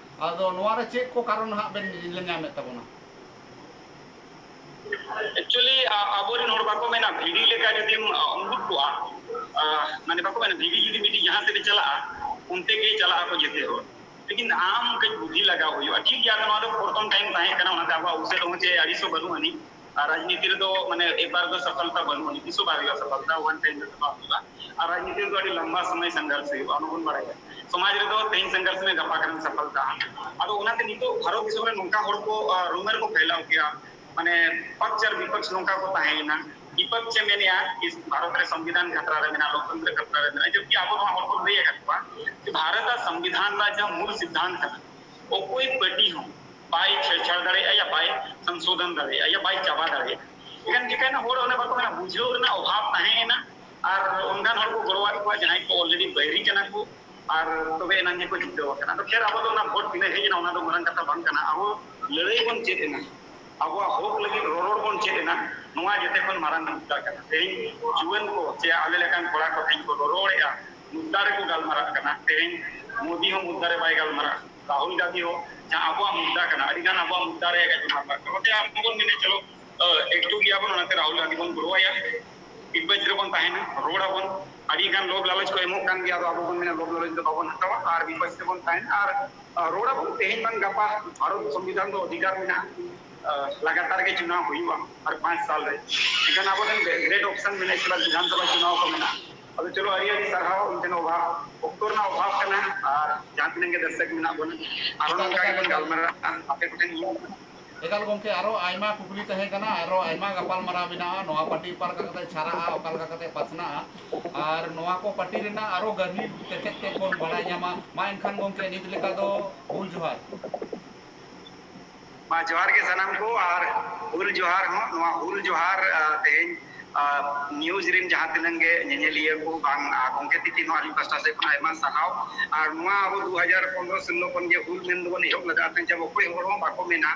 ᱟᱫᱚ ᱱᱚᱣᱟ ᱨᱮ ᱪᱮᱫ ᱠᱚ ᱠᱟᱨᱚᱱ ᱦᱟᱸᱜ ᱵᱮᱱ ᱧᱮᱞ ᱧᱟᱢᱮᱫ ᱛᱟᱵᱚᱱᱟ? ᱮᱠᱪᱩᱭᱮᱞᱤ ᱟᱵᱚᱨᱮᱱ ᱦᱚᱲ ᱵᱟᱠᱚ ᱢᱮᱱᱟ ᱵᱷᱤᱲᱤ ᱞᱮᱠᱟ ᱡᱩᱫᱤᱢ ᱟ, ᱩᱸᱜᱩᱫ ᱠᱚᱜᱼᱟ, ᱟ, ᱢᱟᱱᱮ ᱵᱟᱠᱚ ᱢᱮᱱᱟ ᱵᱷᱤᱲᱤ ᱡᱩᱫᱤ ᱢᱤᱫᱴᱤᱡ ᱡᱟᱦᱟᱸ ᱥᱮᱫ ᱮ ᱪᱟᱞᱟᱜᱼᱟ ᱩᱱᱛᱮ ᱜᱮ ᱪᱟᱞᱟᱜ ᱟᱠᱚ ᱡᱮᱛᱮ ᱦᱚᱲ᱾ ᱞᱮᱠᱤᱱ ᱟᱢ ᱠᱟᱹᱡ ᱵᱩᱫᱷᱤ ᱞᱟᱜᱟᱣ ᱦᱩᱭᱩᱜᱼᱟ᱾ ᱴᱷᱤᱠ ᱜᱮᱭᱟ, ᱱᱚᱣᱟ ᱫᱚ ᱯᱨᱚᱛᱷᱚᱢ ᱴᱟᱭᱤᱢ ᱛᱟᱦᱮᱸ ᱠᱟᱱᱟ, ᱚᱱᱟᱛᱮ ᱟᱵᱚᱣᱟᱜ ᱩᱥᱟᱹᱫ ᱦᱚᱸ ᱪᱮ ᱟᱹᱲᱤᱥ ᱦᱚᱸ ᱵᱟᱹᱱᱩᱜ ᱟᱹᱱᱤᱡ᱾ ᱟᱨ ᱨᱟᱡᱽᱱᱤᱛᱤ ᱨᱮᱫᱚ ᱢᱟᱱᱮ ᱮᱠᱵᱟᱨ ᱫᱚ ᱥᱚᱯᱷᱚᱞᱛᱟ ᱵᱟᱹᱱᱩᱜ ᱟᱹᱱᱤᱡ, ᱛᱤᱥ ᱦᱚᱸ ᱵᱟᱭ ᱦᱩᱭᱩᱜᱼᱟ ᱥᱚᱯᱷᱚᱞᱛᱟ, ᱚᱣᱟᱱ ᱴᱟᱭᱤᱢ ᱨᱮᱫᱚ ᱵᱟᱝ ᱦᱩᱭᱩᱜᱼᱟ᱾ ᱟᱨ ᱨᱟᱡᱽᱱᱤᱛᱤ ᱨᱮᱫᱚ ᱟᱹᱰᱤ ᱞᱟᱢᱵᱟ ᱥᱚᱢᱚᱭ ᱥᱚᱝᱜᱷᱟᱨᱥ ᱦᱩᱭᱩᱜᱼᱟ, ᱚᱱᱟ ᱵᱚᱱ ᱵᱟᱲᱟᱭᱟ᱾ ᱥᱚᱢᱟᱡᱽ ᱨᱮᱫᱚ ᱛᱮᱦᱮᱧ ᱥᱚᱝᱜᱷᱟᱨᱥ ᱢᱮ, ᱜᱟᱯᱟ ᱠᱟᱱᱟ ᱥᱚᱯᱷᱚᱞᱛᱟ᱾ ᱟᱫᱚ ᱚᱱᱟᱛᱮ ᱱᱤᱛᱚᱜ ᱵᱷᱟᱨᱚᱛ ᱫᱤᱥᱚᱢ ᱨᱮ ᱱᱚᱝᱠᱟ ᱦᱚᱲ ᱠᱚ ᱟ, ᱨᱩᱢᱟᱹᱨ ᱠᱚ ᱯᱷᱮᱞᱟᱣ ᱠᱮᱜᱼᱟ, ᱢᱟᱱᱮ ᱯᱚᱠᱥ ᱟᱨ ᱵᱤᱯᱚᱠᱥ ᱱᱚᱝᱠᱟ ᱠᱚ ᱛᱟᱦᱮᱸᱭᱮᱱᱟ᱾ ᱵᱤᱯᱚᱠᱥ ᱮ ᱢᱮᱱᱮᱜᱼᱟ ᱠᱤ ᱵᱷᱟᱨᱚᱛ ᱨᱮ ᱥᱚᱝᱵᱤᱫᱷᱟᱱ ᱠᱷᱟᱛᱨᱟ ᱨᱮ ᱢᱮᱱᱟᱜᱼᱟ, ᱞᱳᱠᱛᱚᱱᱛᱨᱚ ᱠᱷᱟᱛᱨᱟ ᱨᱮ ᱢᱮᱱᱟᱜᱼᱟ, ᱡᱚᱵᱠᱤ ᱟᱵᱚ ᱱᱚᱣᱟ ᱦᱚᱲ ᱠᱚ ᱞᱟᱹᱭ ᱟᱠᱟᱫ ᱠᱚᱣᱟ ᱠᱤ ᱵᱷᱟᱨᱚᱛ ᱟᱜ ᱥᱚᱝᱵᱤᱫᱷᱟᱱ ᱨᱮᱱᱟᱜ ᱡᱟᱦᱟᱸ ᱢᱩᱞ ᱥᱤᱫᱽᱫᱷᱟᱱᱛ ᱠᱟᱱᱟ, ᱚᱠᱚᱭ ᱯᱟᱨᱴᱤ ᱦᱚᱸ ᱵᱟᱭ ᱪᱷᱮᱲᱪᱷᱟᱲ ᱫᱟᱲᱮᱭᱟᱜᱼᱟ ᱭᱟ ᱵᱟᱭ ᱥᱚᱝᱥᱳᱫᱷᱚᱱ ᱫᱟᱲᱮᱭᱟᱜᱼᱟ ᱭᱟ ᱵᱟᱭ ᱪᱟᱵᱟ ᱫᱟᱲᱮᱭᱟᱜᱼᱟ᱾ ᱮᱱᱠᱷᱟᱱ ᱪᱤᱠᱟᱹᱭᱮᱱᱟ, ᱦᱚᱲ ᱚᱱᱮ ᱵᱟᱠᱚ ᱢᱮᱱᱟ ᱵᱩᱡᱷᱟᱹᱣ ᱨᱮᱱᱟᱜ ᱚᱵᱷᱟᱵᱽ ᱛᱟᱦᱮᱸᱭᱮᱱᱟ ᱟᱨ ᱚᱱᱠᱟᱱ ᱦᱚᱲ ᱠᱚ ᱜᱚᱲᱚᱣᱟᱫ ᱠᱚᱣᱟ ᱡᱟᱦᱟᱸᱭ ᱠᱚ ᱚᱞᱨᱮᱰᱤ ᱵᱟᱹᱭᱨᱤ ᱠᱟᱱᱟ ᱠᱚ, ᱟᱨ ᱛᱚᱵᱮ ᱮᱱᱟᱝ ᱜᱮᱠᱚ ᱡᱤᱛᱟᱹᱣ ᱟᱠᱟᱱᱟ᱾ ᱟᱫᱚ ᱠᱷᱮᱨ ᱟᱵᱚ ᱫᱚ ᱚᱱᱟ ᱵᱷᱳᱴ ᱛᱤᱱᱟᱹᱜ ᱦᱮᱡ ᱮᱱᱟ ᱚᱱᱟ ᱫᱚ ᱢᱟᱨᱟᱝ ᱠᱟᱛᱷᱟ ᱵᱟᱝ ᱠᱟᱱᱟ᱾ ᱟᱵᱚ ᱞᱟᱹᱲᱦᱟᱹᱭ ᱵᱚᱱ ᱪᱮᱫ ᱮᱱᱟ, ᱟᱵᱚᱣᱟᱜ ᱦᱚᱠ ᱞᱟᱹᱜᱤᱫ ᱨᱚᱨᱚᱲ ᱵᱚᱱ ᱪᱮᱫ ᱮᱱᱟ, ᱱᱚᱣᱟ ᱡᱮᱛᱮ ᱠᱷᱚᱱ ᱢᱟᱨᱟᱝ ᱢᱩᱫᱽᱫᱟ ᱠᱟᱱᱟ᱾ ᱛᱮᱦᱮᱧ ᱡᱩᱣᱟᱹᱱ ᱠᱚ ᱪᱮ ᱟᱞᱮ ᱞᱮᱠᱟᱱ ᱠᱚᱲᱟ ᱠᱚ ᱛᱮᱦᱮᱧ ᱠᱚ ᱨᱚᱨᱚᱲᱮᱜᱼᱟ, ᱢᱩᱫᱽᱫᱟ ᱨᱮᱠᱚ ᱜᱟᱞᱢᱟᱨᱟᱜ ᱠᱟᱱᱟ᱾ ᱛᱮᱦᱮᱧ ᱢᱳᱫᱤ ᱦᱚᱸ ᱢᱩᱫᱽᱫᱟ ᱨᱮ ᱵᱟᱭ ᱜᱟᱞᱢᱟᱨᱟᱜ, ᱨᱟᱦᱩᱞ ᱜᱟᱱᱫᱷᱤ ᱦᱚᱸ ᱡᱟᱦᱟᱸ ᱟᱵᱚᱣᱟᱜ ᱢᱩᱫᱽᱫᱟ ᱠᱟᱱᱟ, ᱟᱹᱰᱤ ᱜᱟᱱ ᱟᱵᱚᱣᱟᱜ ᱢᱩᱫᱽᱫᱟ ᱨᱮ ᱜᱟᱞᱢᱟᱨᱟᱜ ᱠᱟᱱᱟ᱾ ᱚᱱᱟᱛᱮ ᱟᱵᱚ ᱵᱚᱱ ᱢᱮᱱᱟ ᱪᱚᱞᱚ ᱮᱠᱴᱩ ᱜᱮᱭᱟᱵᱚᱱ, ᱚᱱᱟᱛᱮ ᱨᱟᱦᱩᱞ ᱜᱟᱱᱫᱷᱤ ᱵᱚᱱ ᱜᱚᱲᱚᱣᱟᱭᱟ, ᱵᱤᱯᱚᱠᱷ ᱨᱮᱵᱚᱱ ᱛᱟᱦᱮᱱᱟ, ᱨᱚᱲ ᱟᱵᱚᱱ᱾ ᱟᱹᱰᱤ ᱜᱟᱱ ᱞᱳᱵᱷ ᱞᱟᱞᱚᱪ ᱠᱚ ᱮᱢᱚᱜ ᱠᱟᱱ ᱜᱮᱭᱟ, ᱟᱫᱚ ᱟᱵᱚ ᱵᱚᱱ ᱢᱮᱱᱟ ᱞᱳᱵᱷ ᱞᱟᱞᱚᱪ ᱫᱚ ᱵᱟᱵᱚᱱ ᱦᱟᱛᱟᱣᱟ ᱟᱨ ᱵᱤᱯᱚᱠᱷ ᱨᱮᱵᱚᱱ ᱛᱟᱦᱮᱱᱟ ᱟᱨ ᱨᱚᱲ ᱟᱵᱚᱱ᱾ ᱛᱮᱦᱮᱧ ᱵᱟᱝ ᱜᱟᱯᱟ ᱵᱷᱟᱨᱚᱛ ᱥᱚᱝᱵᱤᱫᱷᱟᱱ ᱫᱚ ᱚᱫᱷᱤᱠᱟᱨ ᱢᱮᱱᱟᱜᱼᱟ, ᱞᱟᱜᱟᱛᱟᱨ ᱜᱮ ᱪᱩᱱᱟᱣ ᱦᱩᱭᱩᱜᱼᱟ ᱟᱨ ᱯᱟᱸᱪ ᱥᱟᱞ ᱨᱮ᱾ ᱮᱱᱠᱷᱟᱱ ᱟᱵᱚ ᱴᱷᱮᱱ ᱜᱨᱮᱴ ᱚᱯᱥᱚᱱ ᱢᱮᱱᱟᱜᱼᱟ, ᱤᱥᱠᱮ ᱵᱟᱫ ᱵᱤᱫᱷᱟᱱ ᱥᱚᱵᱷᱟ ᱪᱩᱱᱟᱣ ᱠᱚ ᱢᱮᱱᱟᱜᱼᱟ᱾ ᱟᱫᱚ ᱪᱚᱞᱚ ᱟᱹᱰᱤ ᱟᱹᱰᱤ ᱥᱟᱨᱦᱟᱣ, ᱤᱧ ᱴᱷᱮᱱ ᱚᱵᱷᱟᱵ, ᱚᱠᱛᱚ ᱨᱮᱱᱟᱜ ᱚᱵᱷᱟᱵ ᱠᱟᱱᱟ ᱟᱨ ᱡᱟᱦᱟᱸ ᱛᱤᱱᱟᱹᱜ ᱜᱮ ᱫᱚᱨᱥᱚᱠ ᱢᱮᱱᱟᱜ ᱵᱚᱱᱟ ᱟᱨᱚ ᱱᱚᱝᱠᱟ ᱜᱮᱵᱚᱱ ᱜᱟᱞᱢᱟᱨᱟᱜᱼᱟ᱾ ᱟᱯᱮ ᱠᱚᱴᱷᱮᱱ ᱤᱧ ᱮᱠᱟᱞ ᱜᱚᱢᱠᱮ, ᱟᱨᱚ ᱟᱭᱢᱟ ᱠᱩᱠᱞᱤ ᱛᱟᱦᱮᱸ ᱠᱟᱱᱟ, ᱟᱨᱚ ᱟᱭᱢᱟ ᱜᱟᱯᱟᱞ ᱢᱟᱨᱟᱣ ᱢᱮᱱᱟᱜᱼᱟ᱾ ᱱᱚᱣᱟ ᱯᱟᱹᱴᱤ ᱚᱠᱟ ᱞᱮᱠᱟ ᱠᱟᱛᱮ ᱪᱷᱟᱨᱟᱜᱼᱟ, ᱚᱠᱟ ᱞᱮᱠᱟ ᱠᱟᱛᱮ ᱯᱟᱥᱱᱟᱜᱼᱟ, ᱟᱨ ᱱᱚᱣᱟ ᱠᱚ ᱯᱟᱹᱴᱤ ᱨᱮᱱᱟᱜ ᱟᱨᱚ ᱜᱟᱹᱦᱤᱨ ᱛᱮᱛᱮᱫ ᱛᱮᱫ ᱵᱚᱱ ᱵᱟᱲᱟᱭ ᱧᱟᱢᱟ᱾ ᱢᱟ ᱮᱱᱠᱷᱟᱱ ᱜᱚᱢᱠᱮ, ᱱᱤᱛ ᱞᱮᱠᱟ ᱫᱚ ᱦᱩᱞ ᱡᱚᱦᱟᱨ᱾ ᱢᱟ ᱡᱚᱦᱟᱨ ᱜᱮ ᱥᱟᱱᱟᱢ ᱠᱚ, ᱟᱨ ᱦᱩᱞ ᱡᱚᱦᱟᱨ ᱦᱚᱸ, ᱱᱚᱣᱟ ᱦᱩᱞ ᱡᱚᱦᱟᱨ, ᱟ, ᱛᱮᱦᱮᱧ, ᱟ, ᱱᱤᱭᱩᱡᱽ ᱨᱮᱱ ᱡᱟᱦᱟᱸ ᱛᱤᱱᱟᱹᱜ ᱜᱮ ᱧᱮᱧᱮᱞᱤᱭᱟᱹ ᱠᱚ ᱵᱟᱝ, ᱟ, ᱜᱚᱢᱠᱮ ᱛᱤᱠᱤᱱ ᱦᱚᱸ ᱟᱹᱞᱤᱧ ᱯᱟᱥᱴᱟ ᱥᱮᱫ ᱠᱷᱚᱱ ᱟᱭᱢᱟ ᱥᱟᱨᱦᱟᱣ᱾ ᱟᱨ ᱱᱚᱣᱟ ᱟᱵᱚ ᱫᱩ ᱦᱟᱡᱟᱨ ᱯᱚᱱᱨᱚ ᱥᱳᱞᱞᱳ ᱠᱷᱚᱱ ᱜᱮ ᱦᱩᱞ ᱢᱮᱱ ᱫᱚᱵᱚᱱ ᱮᱦᱚᱵ ᱞᱮᱫᱟ, ᱛᱮᱦᱮᱧ ᱚᱠᱚᱭ ᱦᱚᱲ ᱦᱚᱸ ᱵᱟᱠᱚ ᱢᱮᱱᱟ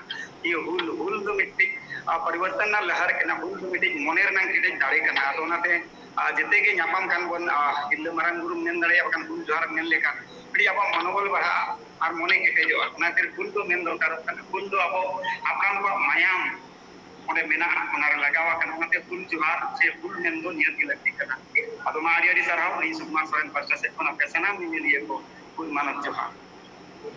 ᱡᱮ ᱦᱩᱞ, ᱦᱩᱞ ᱫᱚ ᱢᱤᱫᱴᱤᱡ, ᱟ, ᱯᱚᱨᱤᱵᱚᱨᱛᱚᱱ ᱨᱮᱱᱟᱜ ᱞᱟᱦᱟᱨ ᱠᱟᱱᱟ, ᱦᱩᱞ ᱫᱚ ᱢᱤᱫᱴᱤᱡ ᱢᱚᱱᱮ ᱨᱮᱱᱟᱜ ᱠᱮᱴᱮᱡ ᱫᱟᱲᱮ ᱠᱟᱱᱟ᱾ ᱟᱫᱚ ᱚᱱᱟᱛᱮ, ᱟ, ᱡᱮᱛᱮ ᱜᱮ ᱧᱟᱯᱟᱢ ᱠᱷᱟᱱ ᱵᱚᱱ, ᱟ, ᱛᱤᱨᱞᱟᱹ ᱢᱟᱨᱟᱝ ᱵᱩᱨᱩᱢ ᱢᱮᱱ ᱫᱟᱲᱮᱭᱟᱜᱼᱟ, ᱵᱟᱠᱷᱟᱱ ᱦᱩᱞ ᱡᱚᱦᱟᱨ ᱢᱮᱱ ᱞᱮᱠᱷᱟᱱ ᱢᱤᱫᱴᱤᱡ ᱟᱵᱚᱣᱟᱜ ᱢᱚᱱᱳᱵᱚᱞ ᱵᱟᱲᱦᱟᱜᱼᱟ ᱟᱨ ᱢᱚᱱᱮ ᱠᱮᱴᱮᱡᱚᱜᱼᱟ᱾ ᱚᱱᱟᱛᱮ ᱦᱩᱞ ᱫᱚ ᱢᱮᱱ ᱫᱚᱨᱠᱟᱨᱚᱜ ᱠᱟᱱᱟ, ᱦᱩᱞ ᱫᱚ ᱟᱵᱚ ᱦᱟᱯᱲᱟᱢ ᱠᱚᱣᱟᱜ ᱢᱟᱭᱟᱢ ᱚᱸᱰᱮ ᱢᱮᱱᱟᱜᱼᱟ, ᱚᱱᱟᱨᱮ ᱞᱟᱜᱟᱣ ᱟᱠᱟᱱᱟ᱾ ᱚᱱᱟᱛᱮ ᱦᱩᱞ ᱡᱚᱦᱟᱨ ᱥᱮ ᱦᱩᱞ ᱢᱮᱱ ᱫᱚ ᱱᱤᱦᱟᱹᱛ ᱜᱮ ᱞᱟᱹᱠᱛᱤᱜ ᱠᱟᱱᱟ᱾ ᱟᱫᱚ ᱢᱟ ᱟᱹᱰᱤ ᱟᱹᱰᱤ ᱥᱟᱨᱦᱟᱣ, ᱤᱧ ᱥᱩᱠᱩᱢᱟᱨ ᱥᱚᱨᱮᱱ ᱯᱟᱦᱴᱟ ᱥᱮᱫ ᱠᱷᱚᱱ ᱟᱯᱮ ᱥᱟᱱᱟᱢ ᱧᱮᱧᱮᱞᱤᱭᱟᱹ ᱠᱚ ᱦᱩᱞ ᱢᱟᱱᱚᱛ ᱡᱚᱦᱟᱨ᱾